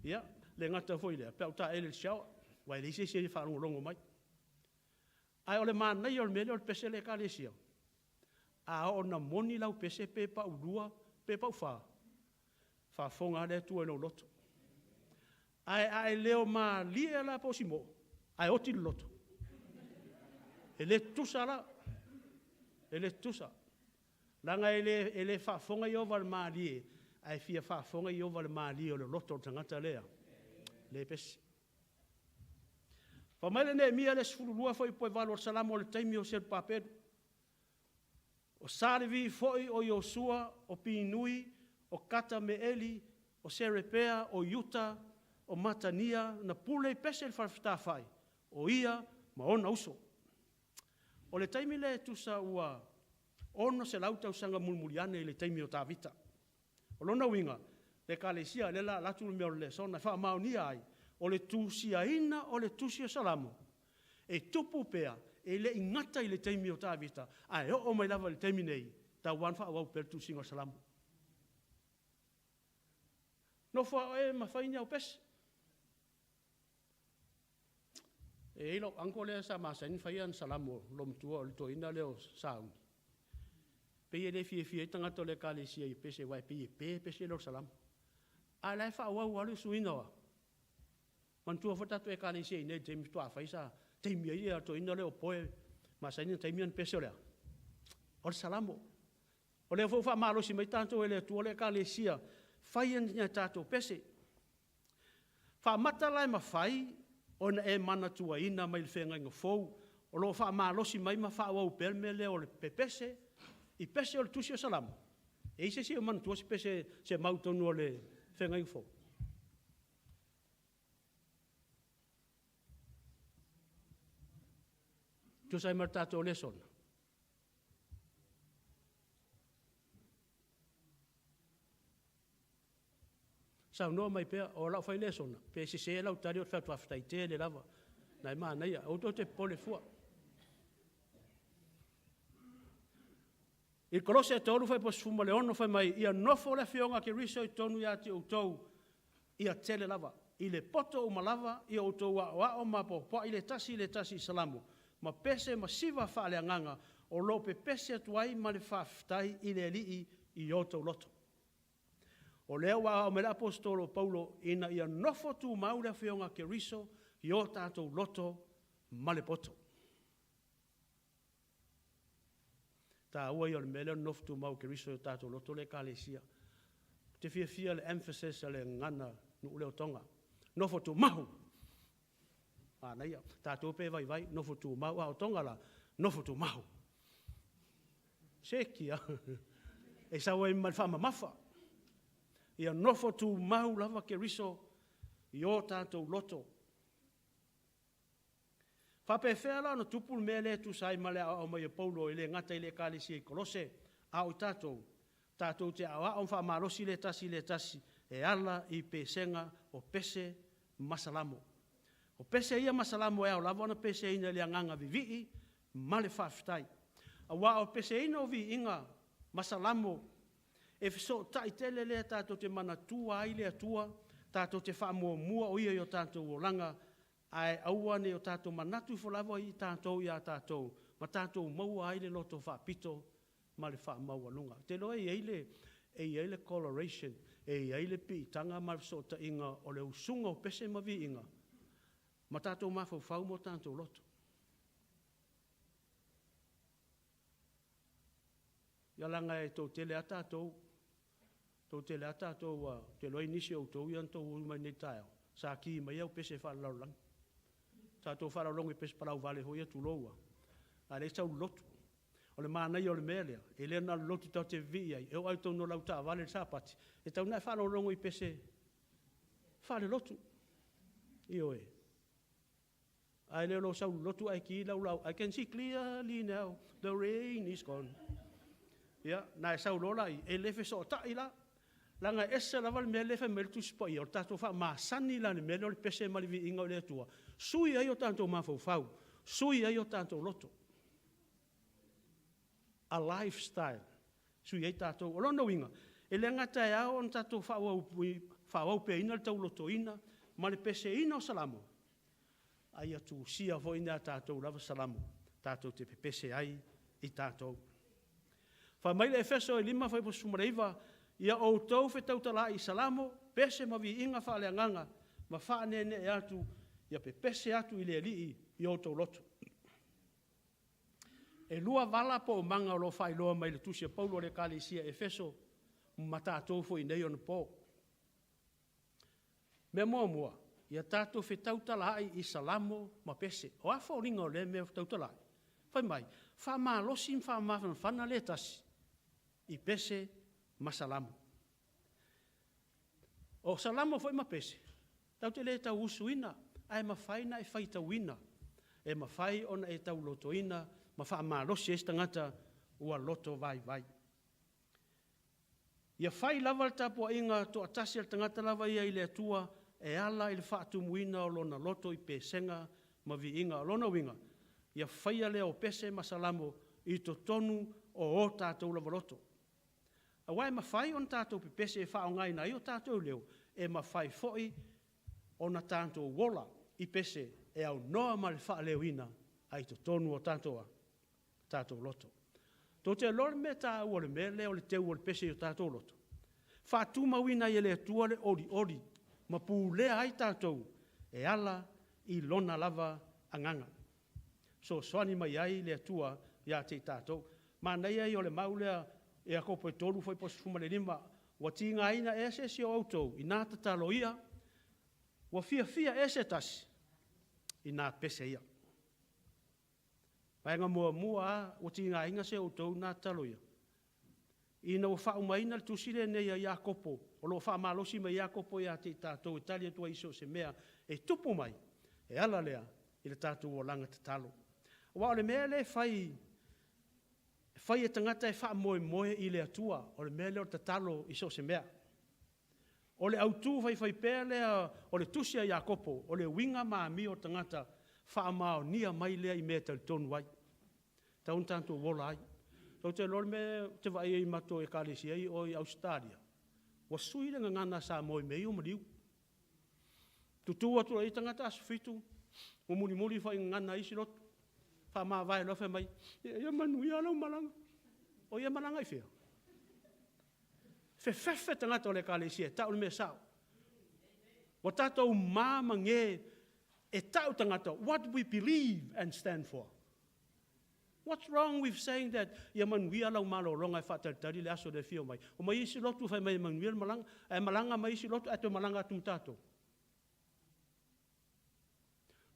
Ia, le gata foi i lea, pe a ou taele i le shower, aua e leai se isi e faalogologo mai. Ae o le manaia o le mea lea o le pese a le Ekalesia, A oo ina moni lau pese pe paulua pe paufa, faafofoga lava le Atua i lou loto. Ae a e leo malie la po o Simo, ae oti le loto, e le tutusa la, e le tutusa. Leaga e le faafofoga Ieova i le malie, ae fia faafofoga Ieova i le malie o le loto o le tagata lea, lea e pese. Fai mai le Neemia le 12 fuaiupu e 8 o le Salamo o le taimi o Serubabelu, o Sa Levi foi, o Iosua, o Pinui, o Katameeli, o Serebea, o Iuta, o Matania, na pule i pese i le falefetafai, o ia ma ona uso. O le taimi lea e tusa ua 600 tausaga mulimuli ane i le taimi o Tavita. O lona uiga, le ekalesia, lea o le a alu atu le mea o le lesona e faamaonia ai, o le tusiaina o le tusi o Salamo, e tupu pea, e le i gata i le taimi o Tavita, ae oo mai lava i le taimi nei, e tatau lava ona faaauau pea le tusiga o le Salamo. Nofo lava oe ma fai ni au pese. E i ai lou uncle lea sa masani ona fai ana Salamo, le loomatua, le toeaina lea o Sauni, pei e le fiafia ai tagata o le ekalesia i pese aua e pei e pe pese ia o le Salamo. A o la e faaauau lava le suiina o a? Manatua foi le tatou ekalesia i inei i le taimi faatoa fai sa taimi ai le toeaina lea o Poe e masani ona taimi ana pese o le a? O le Salamo. O lea foi ua faamalosi mai tatou e le Atua le Ekalesia, fai ni a tatou pese. Faamata la e mafai ona e manatuaina mai le Feagaiga Fou o lo o faamalosi mai ma faaauau pea le mea lea o le pepese i pese o le Tusi o Salamo? E i ai se isi o manatua se pese, se mau i totonu o le Feagaiga Fou? Tusa ai ma le tatou lesona? Saunoa mai pea, o lau fai lesona, pe sese lau tali, ou te fai atu, faafetai tele lava, o lena e manaia. Aua tou te popole fua. I Kolose 3 fuaiupu 16 fai mai, ia nofo le Afioga a Keriso i totonu ia te outou ia tele lava, i le poto uma lava, ia outou aoao ma apoapoai le tasi i le tasi i salamo, ma pese ma siva faaleagaga, o lo o pepese atu ai ma le faafetai i le Alii i o outou loto. O lea ua aoao mai ai le Aposetolo o Paulo, ina ia nofo tumau le Afioga a Keriso i o tatou loto ma le poto. Taua ia o le mea lea o le nofo tumau o Keriso i o tatou loto le Ekalesia. Ou te fiafia i le emphasis a le gagana nuu lea o Toga, nofo tumau. Manaia. Tatou pei e vaivai, nofo tumau, a o Toga la, nofo tumau. Se kia! E sau ai ma le faamamafa. Ia nofo tumau lava Keriso i o tatou loto. Faapefea la ona tupu le mea lea e tusa ai ma le aoao mai o Paulo e le gata i le ekalesia i Kolose, a o i tatou? Tatou te aoao ma faamalosi le tasi i le tasi e ala i pesega o pese ma salamo. O pese ia ma salamo e ao lava ona peseina i le agaga vivii ma le faafetai. Aua o le peseina o viiga ma salamo, e fesootai tele lea tatou te manatua ai le Atua, tatou te faamuamua o Ia i o tatou olaga, ae aua ne i o tatou manatu ifo lava i tatou ia tatou, ma tatou maua ai le loto faapito ma le faamaualuga. Ou te iloa e i ai le, e i ai le coloration, e i ai le piitaga ma le fesootaiga o le usuga o pese ma viiga ma tatou mafaufau ma o tatou loto. Ia leaga e toatele lava tatou, toatele lava tatou ua, ou te iloa e i ai nisi o outou ia na outou ui mai nei i le taeao, sa ki mai au pese faale-lalolagi. Sa outou faalogologo i pese palauvale foi ia tulou lava, a o lea e sau i le lotu. O le manaia o le mea lea, e le na o le lotu tatou te vivii ai, e oo lava i totonu o lau taavale i le Sapati, e tatau ona e faalogologo i pese faale-lotu. Ioe. Ae le o lou sau i le lotu ae ki lau I can see clearly now, the rain is gone. Ia, na e sau loa la i, e le fesootai la. Leaga e ese lava le mea lea e fai mai ai le Tusi Paia, o le tatou faamasani la i le mea lea o le pese ma le viiga o le Atua, sui ai o tatou mafaufau, sui ai o tatou loto. A lifestyle, sui ai tatou. O lona uiga, e le gata e ao ona tatou faaauau peaina le taulotoina ma le peseina o Salamo, a ia tusia foi ni a tatou lava Salamo tatou te pepese ai i tatou. Fai mai le Efeso e 5 fuaiupu 19, ia outou fetautalaai i salamo, pese ma viiga faaleagaga, ma faaneenee atu, ia pepese atu i le Alii i o outou loto. E lua vala po o maga o lo o faailoa mai i le tusi a Paulo i le ekalesia Efeso ma tatou foi i nei ona po. Mea muamua, ia tatou fetautalaai i salamo ma pese. O a foliga o lea mea o fetautalaai? Fai mai, faamalosi ma faamafanafana le tasi i pese ma salamo. O salamo foi ma pese, tatou te le tau usuina, ae mafai ona e faitauina, e mafai ona e taulotoina ma faamalosi ai se tagata ua loto vaivai. Ia fai lava le tapuaiga toatasi a le tagata lava ia i le Atua e ala i le faatumuina o lona loto i pesega ma viiga. O lona uiga, ia faia lea o pese ma salamo i totonu o o tatou lava loto. Aua e mafai ona tatou pepese e faaaogaina ai o tatou leo, e mafai foi ona tatou ola i pese e aunoa ma le faaleoina ai totonu o tatou, tatou loto. Tou te iloa le mea taua o le mea lea o le teu o le pese i o tatou loto? Faatumauina ai e le Atua le olioli ma pulea ai tatou e ala i Lona lava Agaga. Fesoasoani mai ai le Atua ia te i tatou. Manaia ia o le mau lea Iakopo e 3 fuaiupu 15, ua tigaina ea se isi o outou ina tatalo ia? Ua fiafia ea se tasi ina pese ia? Vaega muamua lava, ua tigaina se outou ina tatalo ia? Ina ua faaumaina le tusi lenei a Iakopo, o lo o faamalosi mai ai Iakopo ia te i tatou e tali atu ai i so o se mea e tupu mai, e ala lea i le tatou olaga tatalo. Aua o le mea lea e fai, e fai e tagata e faamoemoe i le Atua, o le mea lea o le tatalo i so o se mea. O le autu faifaipea lea o le tusi a Iakopo, o le uiga ma amio o le tagata faamaonia mai lea i mea e talitonu ai. E tatau ona tatou ola ai. Tou te iloa le mea ou te vaai ai i matou ekalesia i o i Ausetalia, ua sui le gagana Samoa i mea ia o maliu. Tutu atu loa i ai tagata aso Fitu, ua mulimuli ifo lava i gagana a isi lotu, faamavae loa fai mai, ia manuia lau malaga. O ia malaga i fea? Fefefe tagata o le ekalesia e tau le mea sao. Ua tatou ma ma ge e tau tagata what we believe and stand for. What's wrong with saying that ia manuia lau malologa e faatalitali le aso e afio mai? Omai isi lotu fai mai e manuia le malaga, ae malaga mai isi lotu ae toe malaga atu ma tatou.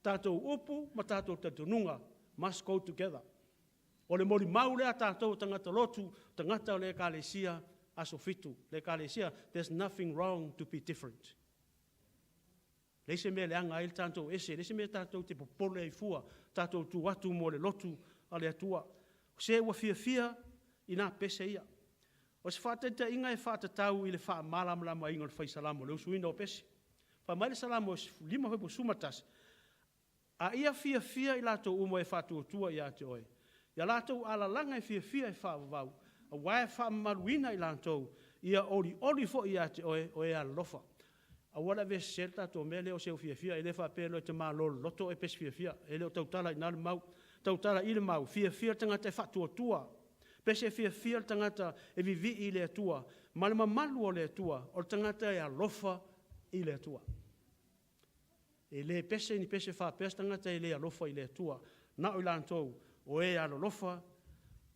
Tatou upu ma tatou talitonuga must go together. O le molimau lea a tatou tagata lotu, tagata o le ekalesia aso Fitu. Le ekalesia, there's nothing wrong to be different. Leai se mea leaga ai le tatou ese, leai se mea tatou te popole ai fua, tatou tu atu mo le lotu a le Atua. Se ua fiafia i nā pese ia. O se faataitaiga e faatatau i le faamalamalamaina o le fai salamo, le usuina o pese. Fai mai le Salamo 5 fuaiupu 11, a ia fiafia i latou uma e faatuatua ia te oe, ia latou alalaga e fiafia e faavavau, aua e faamamaluina i latou, ia olioli foi ia te oe o e alolofa. Aua le avea sese le tatou mea lea o seu fiafia, e le faapea loa e te malo i le loto e pese fiafia, e le o tautala i ina le mau. Tautala i le mau, fiafia le tagata e faatuatua, pese fiafia le tagata e vivii i le Atua, ma le mamalu o le Atua, o le tagata e alofa i le Atua. E le pese ni pese faapea se tagata e le alofa i le Atua, na o i latou o e alolofa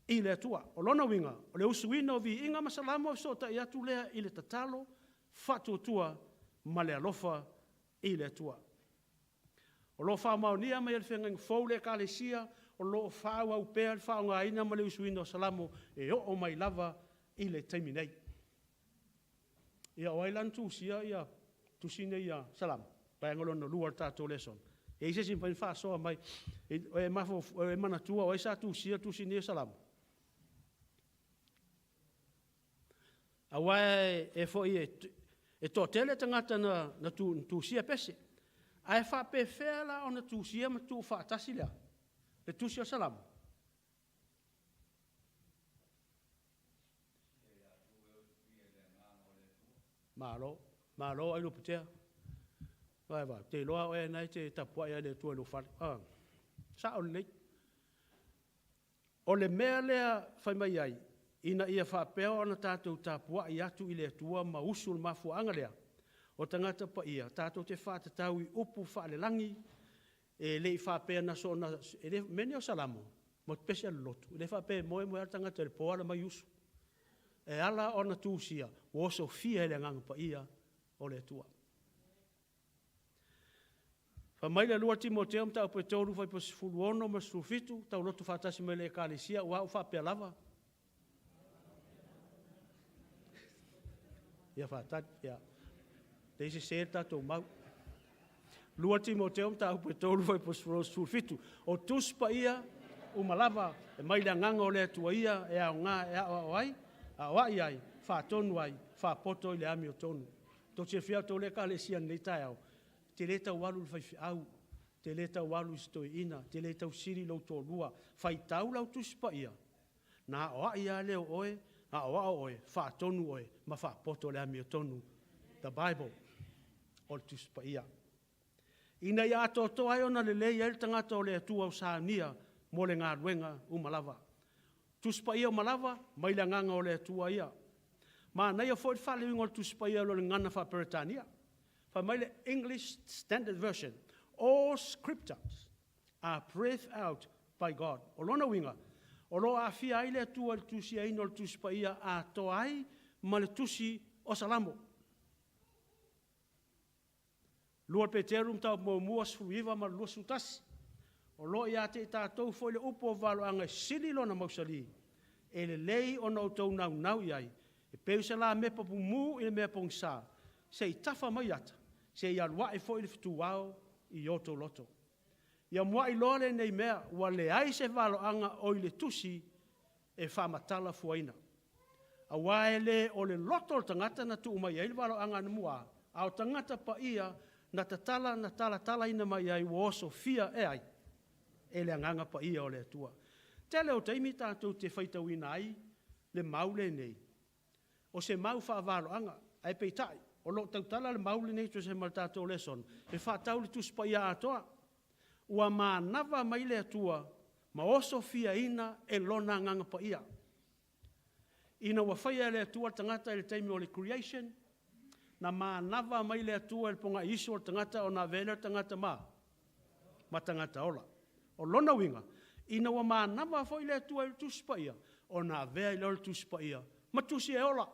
i le Atua. O lona uiga, o le usuina o viiga ma salamo e fesootai atu lea i le tatalo, faatuatua ma le alofa i le Atua. O lo o faamaonia mai e le Feagaiga Fou le Ekalesia, o lo o faaauau pea le faaaogaina ma le usuina o Salamo e oo mai lava i le taimi nei. Ia, o ai la na tusia ia tusi nei a Salamo? Vaega lona lua o le tatou lesona. E i ai se isi e mafai ona faasoa mai, e manatua o ai sa tusia tusi nei o Salamo? Aua e foi e toatele tagata na tusia pese. Ae faapefea la ona tusia ma tuufaatasi le a? Le tusi o Salamo. Malo, malo Ailuaputea. Vaai, vaai, te iloa oe na e te tapuai lava i le Atua i lou fale. Ah, sao lelei. O le mea lea fai mai ai, Ina ia faapea ona tatou tapua'i atu i le Atua ma usu le mafuaaga lea, o tagata paia, tatou te faatatau i upu faalelagi, e le i faapea na soona, e le, mea nei o Salamo, ma pese le lotu, e le faapea e moe moe lava le tagata i le po ala mai usu. E ala ona tusia, ua osofia e le Agaga Paia o le Atua. Fai mai le 2 Timoteo mataupu e 3 fuaiupu 16 ma 17, tauloto faatasi mai le Ekalesia, aua ua faapea lava. Ia faatali, ia. Leai sese le tatou mau. 2 Timoteo mataupu e 3 fuaiupu 17. O Tusi Paia uma lava e mai le Agaga o le Atua ia e aoga e aoao ai, aoai ai, faatonu ai, faapoto i le amiotonu. Tou te silafia outou le Ekalesia i lenei taeao, e te le tau alu i le faifeau, e te le tau alu i se toeaina, e te le tau sili lou toalua, faitau lau Tusi Paia, na aoai lava lea o oe, aoao oe, faatonu oe, ma faapoto i le amiotonu. The Bible, o le Tusi Paia. Ina ia atoatoa ai ona lelei ai le tagata o le Atua o saunia mo le galuega uma lava. Tusi Paia uma lava, mai le Agaga o le Atua ia. Manaia foi le faaliliuga o le Tusi Paia i lo le gagana faa-Peretania. Fai mai le English Standard Version, all scriptures are breathed out by God. O lona uiga, o lo o aafia ai le Atua i le tusiaina o le Tusi Paia atoa ai ma le Tusi o Salamo. 2 Peteru mataupu muamua 19 ma le 21. O lo o ia te i tatou foi le upu o valoaga e sili lona mausali, e lelei ona outou naunau i ai, e pei o se lamepa mumu i le mea pogisa, se i tafa mai ata, se i alu ae foi le fetuao i o outou loto. Ia muai iloa lenei mea, ua leai se valoaga o i le tusi e faamatala fuaina. Aua e le o le loto o le tagata na tuu mai ai le valoaga anamua, a o tagata paia na tatala na talatalaina mai ai ua osofia e ai? E le Agaga Paia o le Atua. Tele o taimi tatou te faitauina ai le mau lenei, o se mau faavaloaga, ae peitai, o lo o tautala le mau lenei tusa ma le tatou lesona, e faatatau i le Tusi Paia atoa. Ua manava mai le Atua ma osofiaina e Lona Agaga Paia. Ina ua faia e le Atua le tagata i le taimi o le creation, na manava mai le Atua i le pogaiisu o le tagata ona avea lea o le tagata ma tagata ola. O lona uiga, ina ua manava foi le Atua i le Tusi Paia, ona avea ai lea o le Tusi Paia ma tusi e ola.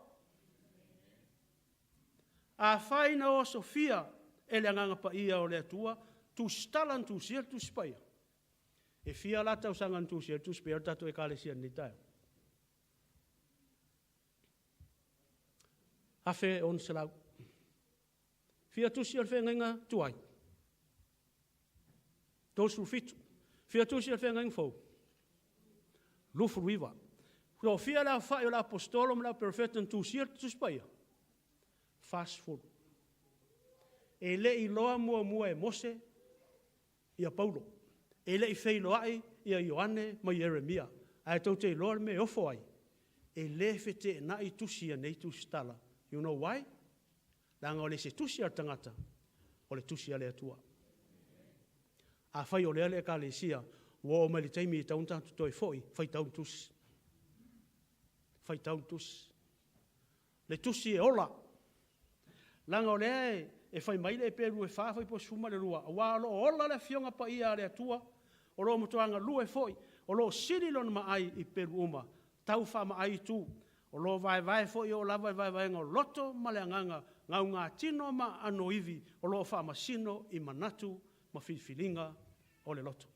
Afai na osofia e le Agaga Paia o le Atua tusitala na tusia le Tusi Paia, e fia la tausaga na tusia ai le Tusi Paia o le tatou Ekalesia i lenei taeao? 1600. Fia tusi o le feagaiga tuai? 37. Fia tusi o le feagaiga fou? 29. Toafia le aofai o le aposetolo ma le auperofeta na tusia le Tusi Paia? 40. E le i iloa muamua e Mose ia Paulo. E le i feiloai ia Ioane ma Ieremia. Ae tou te iloa le mea e ofo ai? E le feteenai tusi ia nei tusitala. You know why? Leaga o le isi tusi a le tagata, o le tusi a le Atua. Afai o lea le Ekalesia, ua oo mai le taimi e tatau ona tatou toe foi, faitau le tusi. Faitau le tusi. Le tusi e ola. Leaga o lea e fai mai le Eperu e 4 fuaiupu 12, aua o lo o ola le Afioga Paia a le Atua, o lo o matua galue foi, o lo o sili lona maai i pelu uma, tau faamaai itu, o lo o vaevae foi e oo lava i vaevaega o loto ma le agaga, gaugatino ma aano ivi, o lo o faamasino i manatu ma filifiliga o le loto.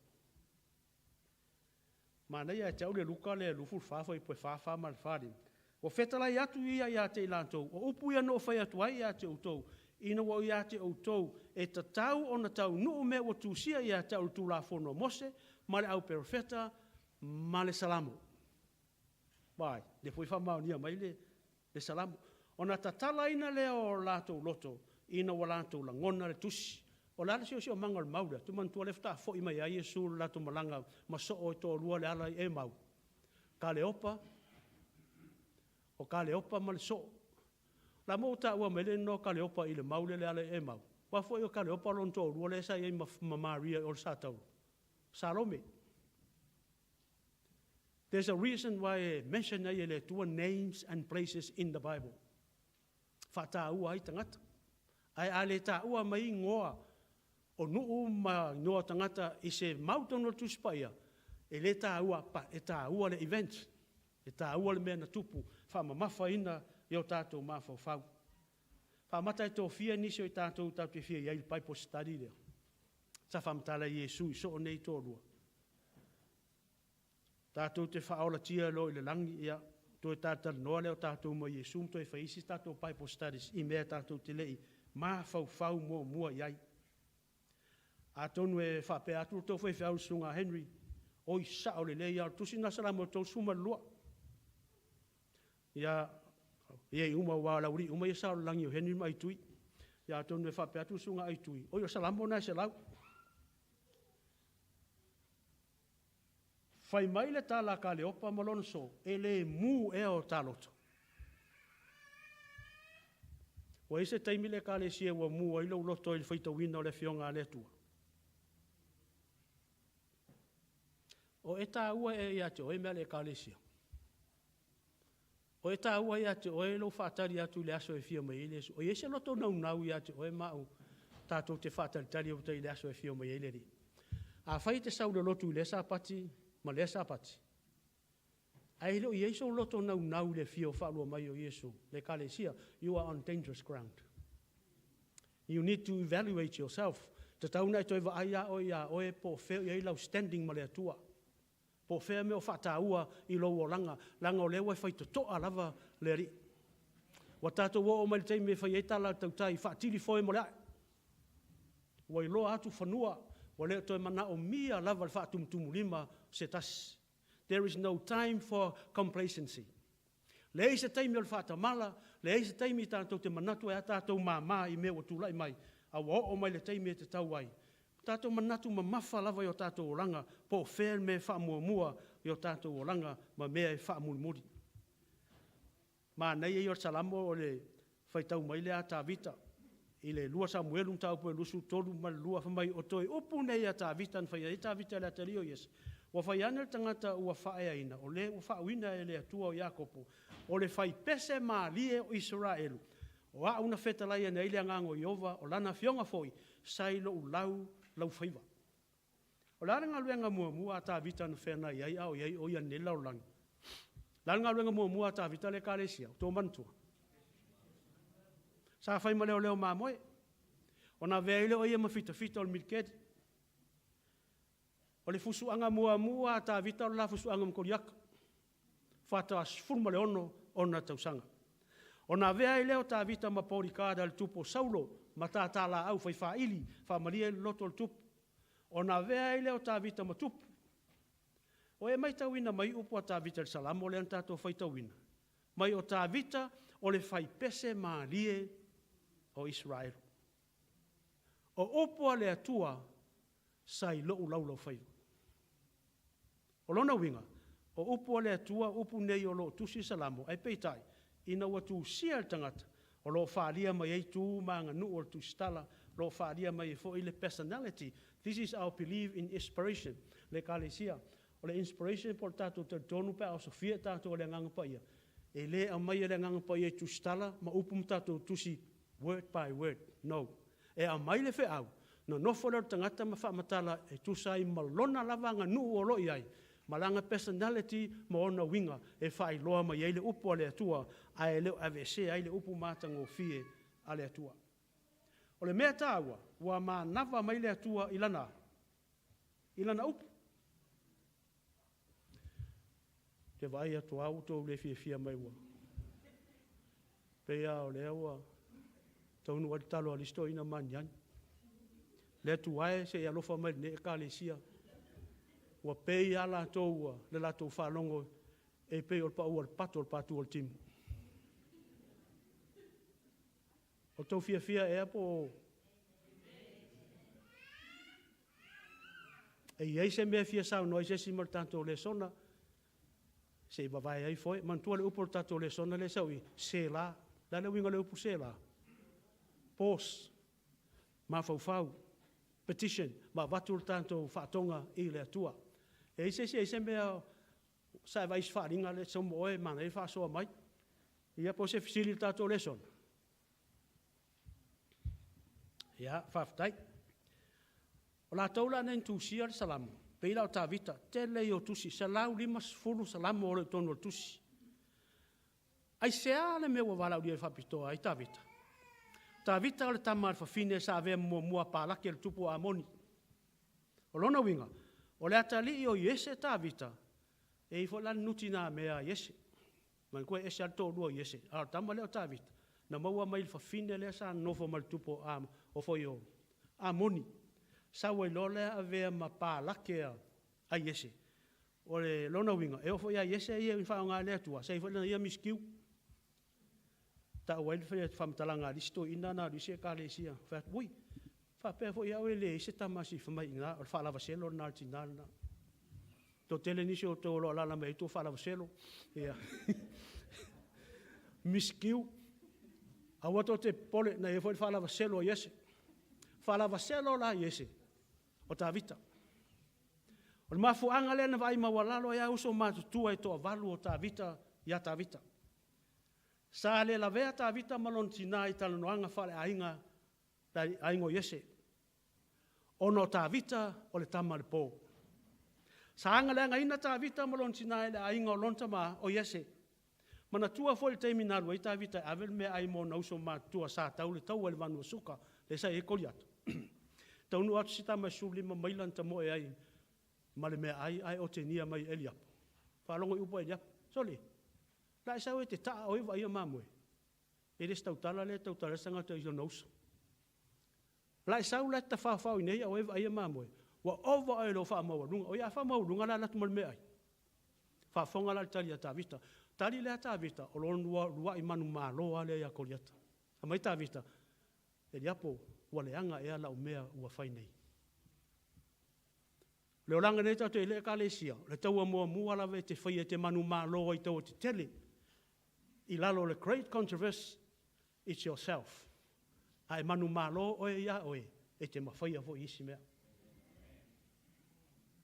Manaia ia te au le Luka lea 24 fuaiupu e 4, 4 ma le 4, 5. Ua fetalai atu ia ia te i latou, o upu ia na ou fai atu ai ia te outou, ina ua ou ia te outou, e tatau ona taunuu mea ua tusia ia te au i le Tulafono a Mose, ma le auperofeta, ma le Salamo. Vaai, lea foi e faamaonia mai le Salamo. Ona tatalaina lea o latou loto, ina ua latou lagona le tusi. O le a le siosiomaga o le mau lea? Ou te manatua o lea faatoa foi mai ai Iesu i le latou malaga ma soo e toalua le ala i Emau. Kaleopa, o Kaleopa ma le soo. La mo ua taua mai le igoa o Kaleopa i le mau lea i le ala i Emau. Aua foi o Kaleopa lona toalua lea sa i ai ma Maria o le Satauro, Salome. There's a reason why e mention ai e le Atua names and places in the Bible. Faataua ai tagata. Ae a le taua mai igoa o nuu ma igoa o tagata i se mau tonu o le Tusi Paia, e le taua pa, e taua le event. E taua le mea na tupu, faamamafaina i o tatou mafaufau. Faamata e tofia nisi o i tatou tatou te fia i ai i le Bible study lea. Sa faamatala e Iesu i soo nei toalua. Tatou te faaolatia loa i le lagi, ia, toe talatalanoa lea o tatou ma Iesu ma toe fai isi tatou Bible studies i mea tatou te le i mafaufau muamua i ai. Atonu e faapea atu le tou faifeau le Susuga Henry, oi sao lelei lava, o le tusi lena a Salamo 32. Ia, ia i uma, aua o le aualii uma ia sa o le lagi o Henry ma Aitui. Ia atonu e faapea atu le Susuga Aitui, oi o Salamo lena e 100. Fai mai le tala a Kaleopa ma lona so, e le mu ea o ta loto. Ua i ai se taimi le Ekalesia ua mu ai lou loto i le faitauina o le Afioga a le Atua? O e taua ea ia te oe mea a le Ekalesia? O e taua ia te oe lou faatali atu i le aso e afio mai ai Iesu? O i ai se loto naunau ia te oe ma au tatou te faatalitali i le aso e afio mai ai le Alii? Afai e te sau i le lotu i lea Sapati ma lea Sapati, ae le o i ai sou loto naunau i le afio faalua mai o Iesu, le Ekalesia, you are on dangerous ground. You need to evaluate yourself. Tatau ona e toe vaai a oe iā oe po o fea o i ai lau standing ma le Atua. Po o fea mea o faataua i lou olaga, leaga o lea ua e fai totoa lava le Alii. Ua tatou oo mai i le taimi e fai ai tala a le tautai, faatili foe mo le ae. Ua iloa atu fanua, ua le o toe manaomia lava le faatumutumulima o se tasi. There is no time for complacency. Leai se taimi o le faatamala, leai se taimi tatou te manatu ai a tatou māmā i mea ua tulai mai, a ua oo mai le taimi e tatau ai. Tatou manatu mamafa lava i o tatou olaga, po o fea le mea e faamuamua i o tatou olaga ma mea e faamulimuli. Manaia ia o le Salamo o le faitau mai lea a Tavita i le 2 Samuelu mataupu e 23 ma le 2, fai mai, o toe upu nei a Tavita na fai ai Tavita i le atalii o Iese, ua fai ane le tagata ua faaeaina, o le ua faauuina e le Atua o Iakopo, o le faipese malie o Isaraelu, o au na fetalai ane ai le agaga o Ieova, o lana afioga foi, sa i lou lau laufaiva. O le a le galuega muamua a Tavita na feagai ai a o i ai o ia nei i le lalolagi? O le a le galuega muamua a Tavita le Ekalesia? O outou manatua? Sa fai ma leoleo mamoe. Ona avea ai lea o ia ma fitafita o le militeli. O le fusuaga muamua a Tavita o le la fusuaga ma Koliata. Faatoa 16 ona tausaga. Ona avea ai lea o Tavita ma bodyguard a le tupu o Saulo ma tātālaau fai faaili, faamalie ai le loto o le tupu. Ona avea ai lea o Tavita ma tupu. O e matauina mai upu a Tavita i le Salamo lea na tatou faitauina, mai o Tavita o le faipese malie o Isaraelu. O upu a le Atua sa i lou laulaufaiva. O lona uiga, o upu a le Atua upu nei o lo o tusi le Salamo, ae peitai, ina ua tusia e le tagata, o lo o faaalia mai ai tu ma aganuu o le tusitala, o lo o faaalia mai ai foi le personality. This is our belief in inspiration. Le Ekalesia, o le inspiration po o le tatou talitonu pe a osofia i tatou e le Agaga Paia, e le aumaia le Agaga Paia i tusitala ma upu ma tatou tusi word by word. No. E aumai le feau, nonofo lea o le tagata ma faamatala e tusa ai ma lona lava aganuu o lo o i ai, ma lana personality ma ona uiga e faailoa mai ai le upu a le Atua, ae le o aveesea ai le upu matagofie a le Atua. O le mea taua, ua manava mai le Atua i lana, i lana upu. Ou te vaai atu lava ua outou le fiafia mai ua pei lava o lea ua taunuu ai le talo a le isi toeaina maniani. Le Atua e, se i alofa mai i lenei Ekalesia. Ua pei lava latou ua le latou faalogo e pei o le pau o le pato o le patu o le timu. O tou fiafia ea po o E i ai se mea e fia saunoa ai se isi mo le tatou lesona, se i vavae ai foe. Manatua le upu o le tatou lesona lea e sau i, Selah. O le a le uiga o le upu Selah? Pause. Mafaufau. Petition. Ma avatu le tatou faatoga i le Atua. E i ai se isi, e i ai se mea Sa e vaai i se faaaliga lea e sau ma oe, e manaia le faasoa mai. Ia po o se fesili i le tatou lesona? Ia, faafetai. O latou la nei na tusia le Salamo, pei la o Tavita, tele ia o tusi, 150 Salamo o lo o i totonu o le tusi. Aisea le mea ua valaaulia faapitoa ai Tavita? Tavita o le tama a le fafine sa avea ma muamua a palaki a le tupu o Amoni. O lona uiga, o le atalii o Iese Tavita, e i ai foi la le nutimea a Iese. Manatua e ese lava le toalua o Iese, a o le tama lea o Tavita, na maua mai le fafine lea sa nonofo ma le tupu o, foi o Amoni. Sau ai loa lea avea ma palake a Iese. O lona uiga, e oo foi ia Iese ia i faaaoga e le Atua, sa i ai foi lana ia miskiu. Tau ai le faamatalaga a le isi toeaina na alu i isi ekalesia, fai atu, ui, faapea foi au e leai se tama a fai mai i ina, o le faalavaselo lena a le tina lena. Toatele nisi o outou o lo o alaala mai ai outou faalavaselo. Ia. Miskiu. Aua tou te popole, na i ai foi le faalavaselo a Iese. Faalavaselo la Iese, o Tavita. O le mafuaaga lea na vaai maualalo ai lava uso matutua e toavalu o Tavita ia Tavita. Sa le lavea Tavita ma lona tina i talanoaga faaleaiga, le aiga o Iese, ona o Tavita o le tama a le po. Sa agaleagaina Tavita ma lona tina i le aiga o lona tama o Iese. Manatua foi le taimi na alu ai Tavita e ave le meaai mo ona uso matutua sa tau le taua i le vanu o Suka, lea sa i ai Koliata, taunuu atu si tama e 15 maila na tamoe ai ma le meaai ae otegia mai e Eliapo. Faalogo i upu a Eliapo, sole, o le a e sau e te taa a o e vaaia mamoe? E le o se tautala lea e tautala ai se tagata i lona uso. O le a e sau la e te tafaofao iinei a o oe e vaaia mamoe? Ua ova oe i lou faamaualuga. Oi a faamaualuga o le a alu atu ma le meaai? Faafofoga la i le tali a Tavita. Tali lea a Tavita, o lona uluai manumalo lava lea ia Koliata. Fai mai Tavita, Eliapo, ua leaga ea lau mea ua fai nei? O le olaga nei tatou te i ai i le Ekalesia, o le taua muamua lava e te faia e te manumalo ai i taua tetele, i lalo o le great controversy, it's yourself. A e manumalo oe ia oe, e te mafaia foi i isi mea.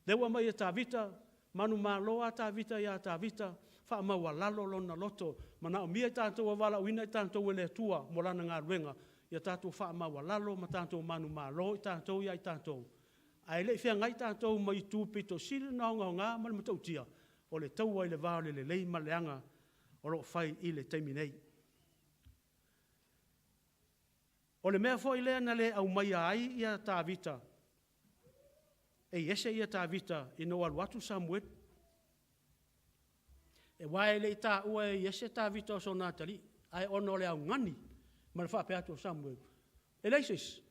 Lea ua aumai e Tavita, manumalo lava Tavita ia Tavita, faamaualalo lona loto, manaomia i tatou ua valaauina i tatou e le Atua mo Lana galuega, ia tatou faamaualalo ma tatou manumalo i tatou ia i tatou, ae le i feagai tatou ma itu pito sili ona ogaoga ma le matautia, o le taua i le va o le lelei ma le leaga o lo o fai i le taimi nei. O le mea foi lea na le aumaia ai ia Tavita e Iese ia Tavita ina ua alu atu Samuelu. Aua e le i taua e Iese Tavita o sona atalii, ae ona o le augani ma le faapea atu o Samuelu, e leai se isi.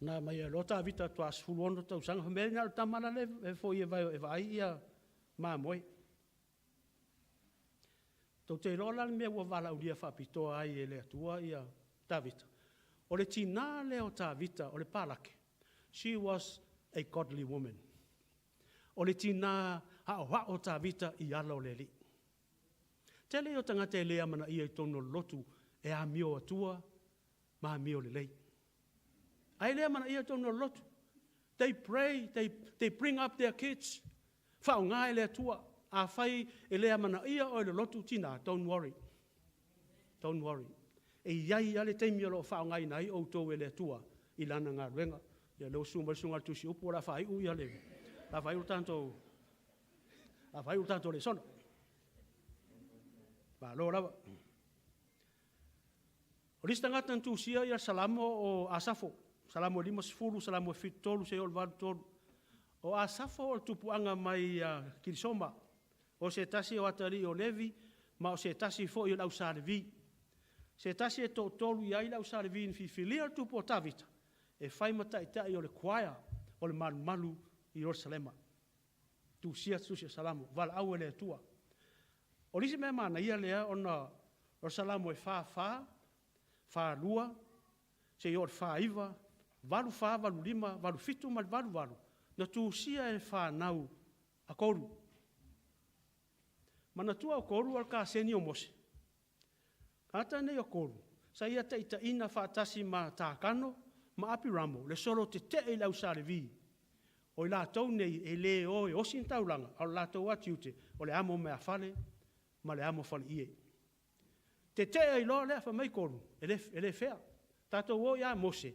Na aumai ai loa Tavita faatoa 16 tausaga, fai mai na o le tama la e foi e vaai mamoe. Tou te iloa la le mea ua valaaulia faapitoa ai e le Atua ia Tavita? O le tina lea o Tavita o le palake, she was a godly woman. O le tina aoao Tavita i ala o le Alii. Tele ia o tagata e le amanaia i totonu o le lotu e amio atua ma amio lelei. Ae le amanaia i totonu o le lotu. They pray, they bring up their kids, faaaoga e le Atua. Afai e le amanaia oe e le lotu tina, don't worry. Don't worry. E i ai lava le taimi o lo o faaaogaina ai outou e le Atua i Lana galuega. Ia lea ua susu mai le susuga i le Tusi Upu o le a faaiu ia le, o le a faaiu le tatou, le a faaiu le tatou lesona. Malo lava. O le isi tagata na tusia ia Salamo o Asafo, Salamo e 50, Salamo e 73 seia oo i le 83. O Asafo o le tupuaga mai ia Kirisoma, o se tasi o atalii o Levi, ma o se tasi foi o le au Sa Levi. Se tasi e toatolu i ai le au Sa Levi na filifilia le tupu o Tavita, e fai ma taitai o le choir o le malumalu i Ierusalema. Tusia tusi o Salamo, valaau e le Atua. O le isi mea manaia lea ona o le Salamo e 44, 42, seia oo i le 49, 84, 85, 87 ma le 88, na tusia e fanau a Koru. Manatua o Koru o le kaseni o Mose. Tagata nei o Koru, sa ia taitaiina faatasi ma Takano ma Apiramo le solo tetee i le au Sa Levi. O i latou nei e lē o e osi ni taulaga, a o le latou lava tiute, o le amo meafale ma le amo faleie. Tetee ai loa lea, fai mai Kovulu, e le, e le fea. Tatou o ia Mose,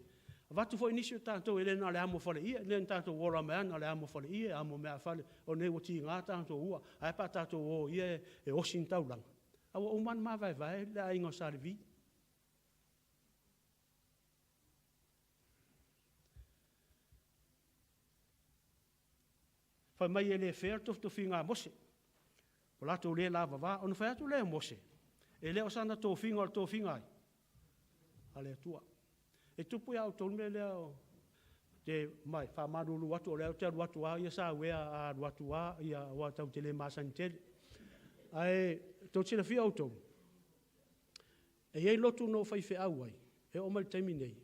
avatu foi nisi o tatou e le na o le amo faleie, lea na tatou ola mai lava na o le amo faleie, amo meafale, o nei ua tiga tatou ua, ae a pe a tatou o ia e osi ni taulaga. A ua uma ona mavaevae le aiga o Sa Levi. Fai mai e le fair le tofitofiga a Mose, ua latou le lavava. Ona fai atu lea o Mose, e le o sana tofiga, o le tofiga a ai? A le Atua. E tupu ia outou le mea lea o te mai faamalulu atu o lea ou te alu atu lava ia sauea a alu atu lava ia aua tatou te le masani tele. Ae tou te silafia outou, e i ai lotu na ou faifeau ai, e oo mai i le taimi nei,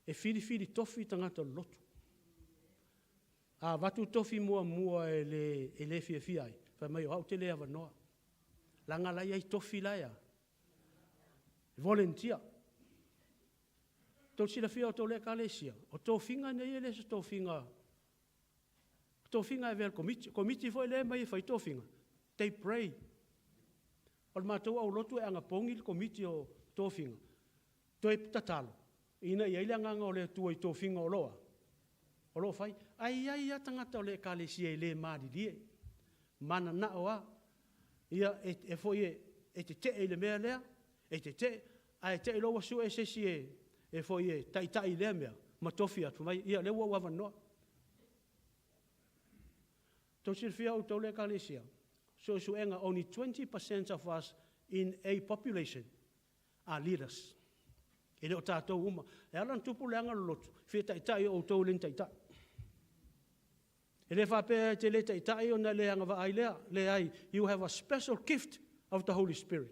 e filifili tofi tagata o le lotu. A avatu le tofi muamua e le, e le fiafia ai, fai mai o au ou te le avanoa. Leaga la e i ai tofi la e a? Volunteer. Tou te silafia outou le Ekalesia, o tofiga nei e le o se tofiga, o tofiga e avea e le komiti. O komiti foi lea e omai e fai tofiga, they pray. O le matou aulotu e anapogi le komiti o tofiga, toe tatalo, ina ia i ai le Agaga o le Atua i tofiga o lo o lo o fai. Ae i ai lava tagata o le Ekalesia e le malilie, mananao lava, ia e, e foi e, e tetee i le mea lea, e tetee, ae te i loa ua sue se isi e, e foi e taitai i lea mea, ma tofi atu, fai mai, ia lea ua ou avanoa. Tou silafia outou le Ekalesia, suesuega only 20% of us in a population are leaders. E le o tatou uma. E ala ona tupu leaga o le lotu, fia taitai o outou e le ni taitai. E le faapea e te le taitai ona e le agavaa ai lea. Leai, you have a special gift of the Holy Spirit.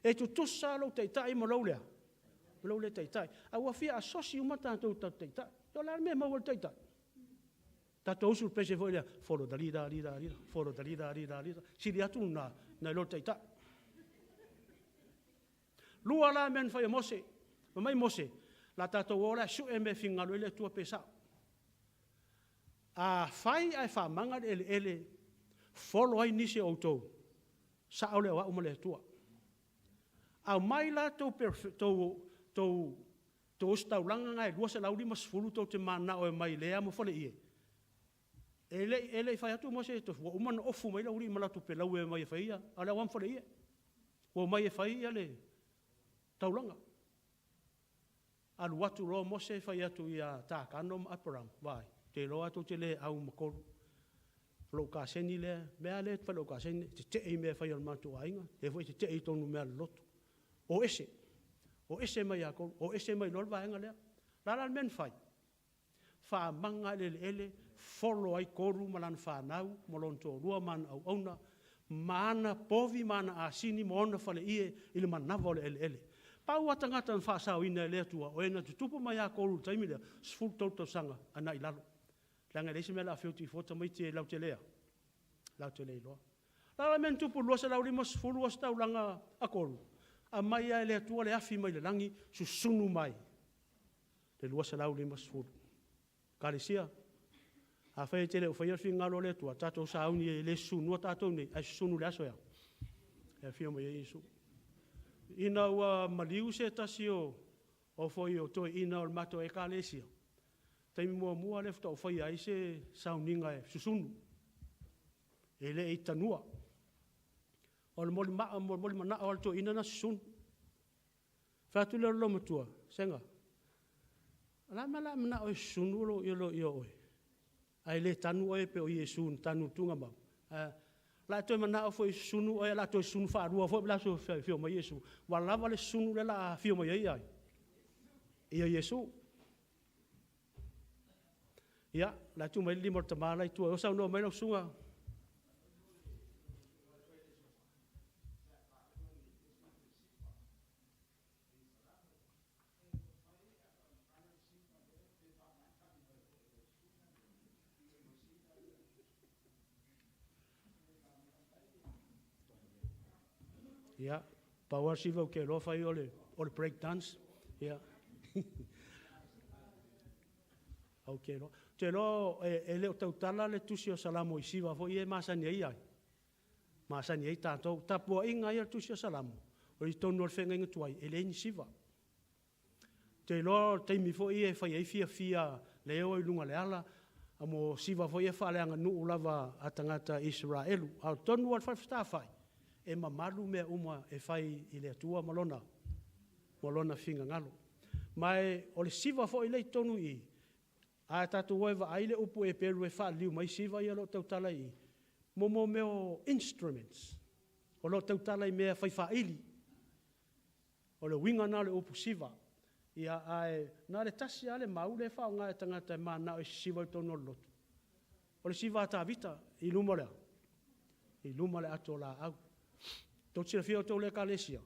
E tutusa lou taitai ma lou lea, ma lou le taitai. A ua fia asosi uma tatou tatou taitai. O le a le mea e maua i le taitai? Tatou usu i le pese foi lea, follow the leader, leader, leader, follow the leader, leader, leader. Sili atu lena, nai lo le taitai. Lua la mea na fai e Mose. Fai mai Mose, la tatou o la e sue mea e finagalo ai le Atua pe sao. A fai ae faamaga le eleele, folo ai nisi o outou, sao lea o au ma le Atua. Aumai la tou, tou, tou, tou ositaulaga na e 250 tou te mananao e omai lea amo faleie. E le, e le i fai atu Mose, ua uma ona ofu mai le aualii ma latou pelau e omai e fai ia, a o le au amo faleie. Ua omai e fai ia le taulaga. Alu atu loa Mose fai atu ia Takano ma Aperamo, vaai, ou te iloa tou te le au ma kolu. O lou kaseni lea, mea lea e fai lou kaseni, tetee i mea e fai a le matou aiga, lea foi tetee i tonu mea a le lotu. O ese, o ese mai ia kolu, o ese mai loa le vaega lea. La la le mea na fai, faamaga le eleele, folo ai Koru ma lana fanau, ma lona toalua ma ana auauna, ma ana povi ma ana asini ma ona faleie i le manava o le eleele. Pau lava tagata na faasaoina e le Atua, o e na tutupu mai ia Koru i le taimi lea, 13 tausaga agai i lalo. Leaga e leai se mea o le a feoti fua tamaiti e latou te le a, latou te le iloa. O le a la le mea na tupu i le 250 ositaulaga a Koru? Aumai lava e le Atua le afi mai le lagi, susunu mai le 250. Ekalesia, afai e te le o faia le finagalo o le Atua, tatou sauni e le susunua tatou nei, ae susunu i le aso e a? E afio mai ai Iesu. Ina ua maliu se tasi o, o foi o toeaiina o le matou ekalesia, taimi muamua lea faatoa ou faia ai se sauniga e susunu, e le i tanua. O le molimanao o le toeaina na susunu. Fai atu lea o le loomatua, Sega, o le a le mea o le a e manao e susunu ia oe, ae le tanu oe pei o Iesu na tanu i le tuugamau? O le a e toe manao foi e susunu oe, o le a toe susunu faalua foi le aso e afio mai ai Iesu. Ua lava le susunu lea o le a afio mai ai ai? Ia Iesu. Ia, o la e tu mai le lima o le tama la i tua. O saunoa mai lau susuga. Ia, pau lava le siva ou te iloa fai o le, o le break dance. Ia. Ou te iloa. Ou te iloa e le o tautala le Tusi o Salamo i siva foi ia e masani ai ai, masani ai tatou. Tapuaiga ia a le Tusi o Salamo, o i totonu o le feagaiga tuai, e leai ni siva. Ou te iloa o le taimi foi ia e fai ai fiafia le o i luga o le ala, mo siva foi ia faaleaganuu lava a tagata Isaraelu. A o totonu lava o le fale fetāfai, e mamalu mea uma e fai i le Atua ma Lona finagalo. Ma o le siva foi lea i totonu i i, a tatou o e vaai le upu Eperu e faaliliu mai siva ia o lo o tautala i i, mo mea o instruments, o lo o tautala i mea fai faili. O le uiga lena o le upu siva. Ia, ae na o le tasi lava le mau lea e faaaoga e tagata e mananao e sisiva i totonu o le lotu, o le siva a Tavita i luma o le a? I luma o le ato laau. Tou te silafia outou le Ekalesia,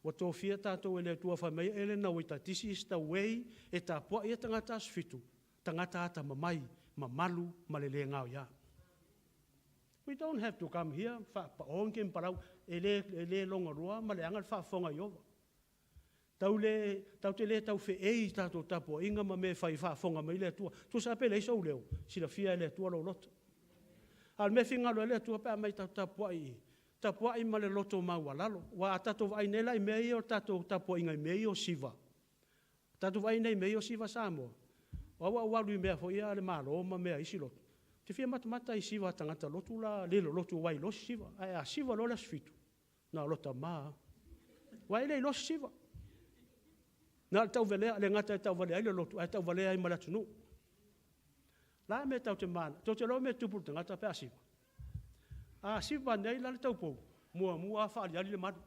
ua tofia tatou e le Atua fai mai Elena Uaita, this is the way e tapuai ai tagata Aso Fitu, tagata atamamai, mamalu ma le le gaoia. We don't have to come here faapao ni kempalau, e le logoaloa ma leaga le faafofoga a Ieova. Tau le, tatou te le tau feei i tatou tapuaiga ma mea e fai i faafofoga mai le Atua. Tusa lava pe leai sou leo, e silafia e le Atua lou loto. A o le mea e finagalo ai le Atua pe a aumai tatou te tapuai i i, tapuai ma le loto maualalo. Aua a tatou vaai nei la i mea ia o tatou tapuaiga i mea ia o siva, tatou vaai nei i mea ia o siva a Samoa, o au a ou alu i mea foi ia a le Malo ma mea a isi lotu, ou te fia matamata i siva a tagata lotu la le lolotu aua e iloa se siva. Ae a siva loa le aso Fitu, na o lota ma lava. Aua e le iloa se siva. Na o le tauvalea, e le gata e tauvalea ai le lotu, ae tauvalea ai ma le atunuu. O le a le mea tatou te mananao, tou te iloa le mea e tupu i le tagata pe a siva? A siva nei la le taupou, muamua lava faaaliali le malu.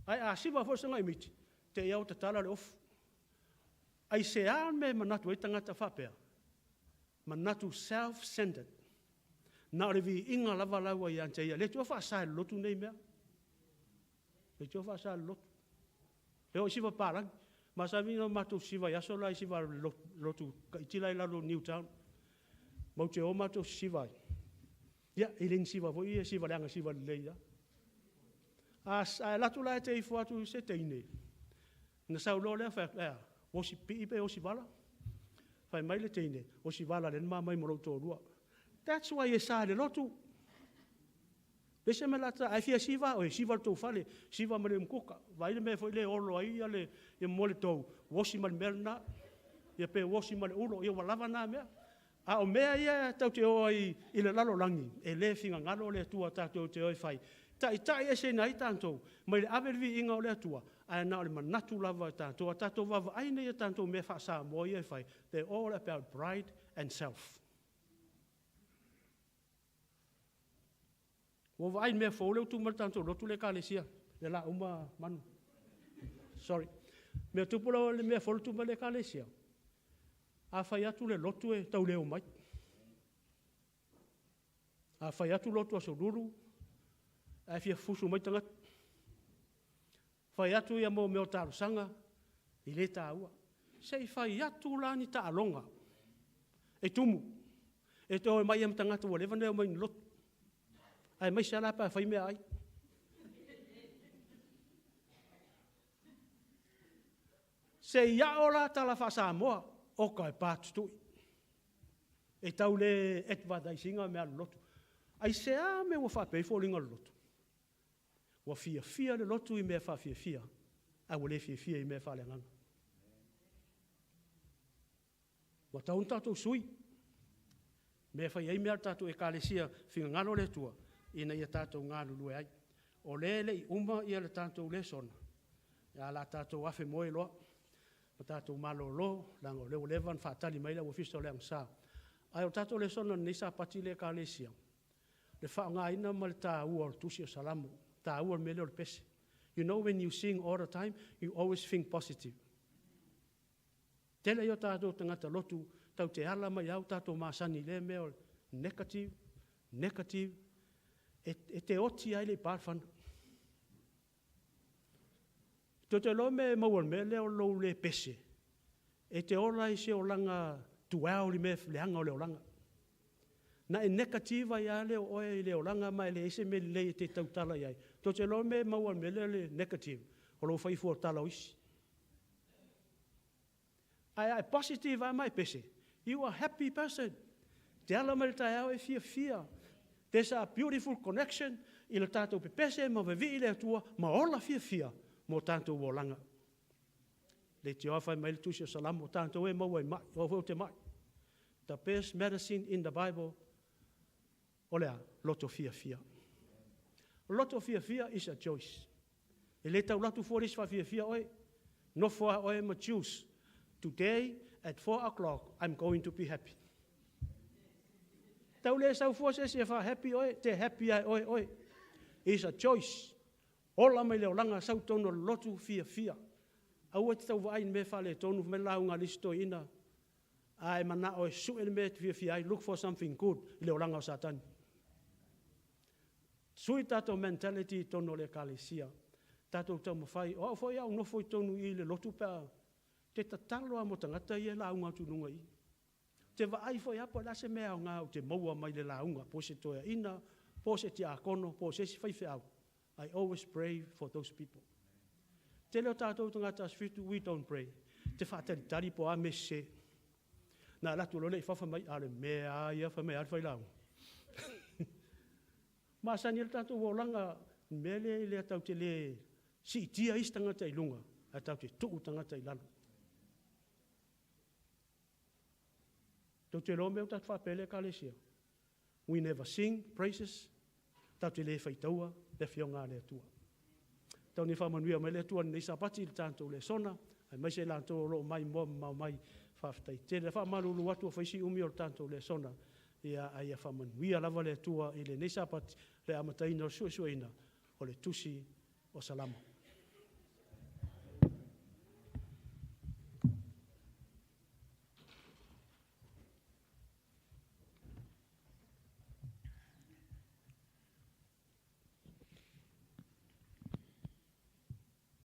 Ae a siva foi le sagai miti, te i lava ua tatala le ofu. Aisea le mea e manatu ai tagata faapea? Manatu self-centered. Na o le viiga lava la ua ia te ia. Le Atua faasa e le lotu nei mea. Le Atua faasa e le lotu. E oo i siva palagi. Masani ona matou siva i aso la i siva lotu iti la i lalo o Newtown. Matou te o matou sisiva ai. Ia, e le ni siva foi ia siva leaga, siva lelei lava. A alu atu la e te ifo atu i se teine, ona sau loa lea fai atu, e a, ua osi pipii pe osi vala? Fai mai le teine, osi vala lea na ma mai ma lou toalua. That's why e sa i le lotu. Le se mea la ae fia siva oe, siva i le tou fale, siva ma le umukuka. Vaai le mea foi le olo ai ia le ia mo le tou, osi ma le mea lena. Ia pe osi ma le ulo, ia ua lava na mea. A o mea ia tatou te o ai i le lalolagi, e le finagalo le Atua tatou te o e fai. Taitai eseina ai tatou, mai le ave le viiga o le Atua, ae na o le manatu lava o tatou. A tatou vaavaai nei i a tatou mea faa-Samoa ia e fai, they're all about pride and self. Ua vaai i le mea fou lea ua tu mai le tatou lotu le Ekalesia, le la uma manu. Sorry. Mea tupu le mea fou lea ua tu mai le Ekalesia, a fai atu le lotu e tau le omai. A fai atu lotu Aso Lulu, ae fia fusu mai tagata. Fai atu ia mea o talosaga, e le taua. Se i fai atu la ni taaloga e tumu, e toe omai ai ma tagata ua leva ona le omai i ni lotu. Aemaise lava la pe a fai meaai. Se i ao la tala faa-Samoa, oka e patutui. E tau le advertise ina mea a le lotu. Aisea mea ua faapea ai foliga o le lotu? Ua fiafia le lotu i mea faafiafia, ae ua le fiafia i mea faaleagaga. Ua tatau ona tatou sui mea e fai ai mea a le tatou Ekalesia, finagalo le Atua ina ia tatou galulue ai. O lea e le i uma le tatou lesona, ae o le a tatou afemoe loa ma tatou malolo, leaga o lea ua leva ona faatali mai le au Ofisa o le Agasā. Ae o le tatou lesona o lenei Sapati le Ekalesia, le faaaogaina ma le taua o le tusi o Salamo, taua o le mea lea o le pese. You know when you sing all the time, you always think positive. Tele ia o tatou tagata lotu, tau te ala mai au tatou masani i lea mea o negative, negative, e te oti ai le i pa le fana. Tou te iloa le mea e maua i le mea lea o lou le pese, e te ola i se olaga dwell i mea leaga o le olaga. Na e negative ai lava lea o oe i le olaga ma e leai se mea lelei e te tautala i ai. Tou te iloa le mea e maua i le mea lea o le negative, o lou fai fua o tala o isi. Ae a e positive lava ma e pese, You are happy person. Te ala mai le taeao e fiafia. There's a beautiful connection i le tatou pepese ma vevii le Atua ma ola fiafia mo tatou olaga. Le tioa fai mai le tusi o Salamo, tatou e maua i mai, o foi o te mai. The best medicine in the Bible, o le a, loto fiafia. Loto fiafia is a choice. E le tau latu fua le isi faafiafia oe. Nofo lava oe ma choose. Today at 4 o'clock I'm going to be happy. Tau le sau fua se isi e faa-happy oe, te happy ai oe oe. Is a choice. Ola mai le olaga sau tonu o le lotu fiafia. Aua te tau vaai i le mea faaletonu mai lauga a le isi toeaina. A e manao e sue le mea e te fiafia ai, look for something good i le olaga o Satani. Sui tatou mentality i totonu o le ekalesia. Tatou taumafai, o au foi au nofo i totonu i le lotu pe a te tatalo a mo tagata ia e lauga atu i luga i. Te vaai foi a po o le a se mea aoga ou te maua mai le lauga, po o se toeaina, po o se tiakono, po o se isi faifeau. I always pray for those people. Tele o tatou tagata Aso Fitu, we don't pray. Te faatalitali po o a mea sese. Na alu atu loa lea i fafo mai, a le mea a ia fai mai a le failauga. Masani ai le tatou olaga, mea lea lea tatou te le siitia isi tagata i luga, ae tatou te tuu tagata i lalo. Tou te iloa mea ua tatou faapea i le Ekalesia? We never sing praises, tatou te le faitaua le Afioga a le Atua. Tau ina faamanuia mai le Atua i lenei Sapati i le tatou lesona, aemaise i latou o lo o maimoa mamao mai, faafetai tele. E faamalulu atu ua fai si umi o le tatou lesona, ia, a ia faamanuia lava le Atua i lenei Sapati, le amataina o le suesueina o le tusi o Salamo.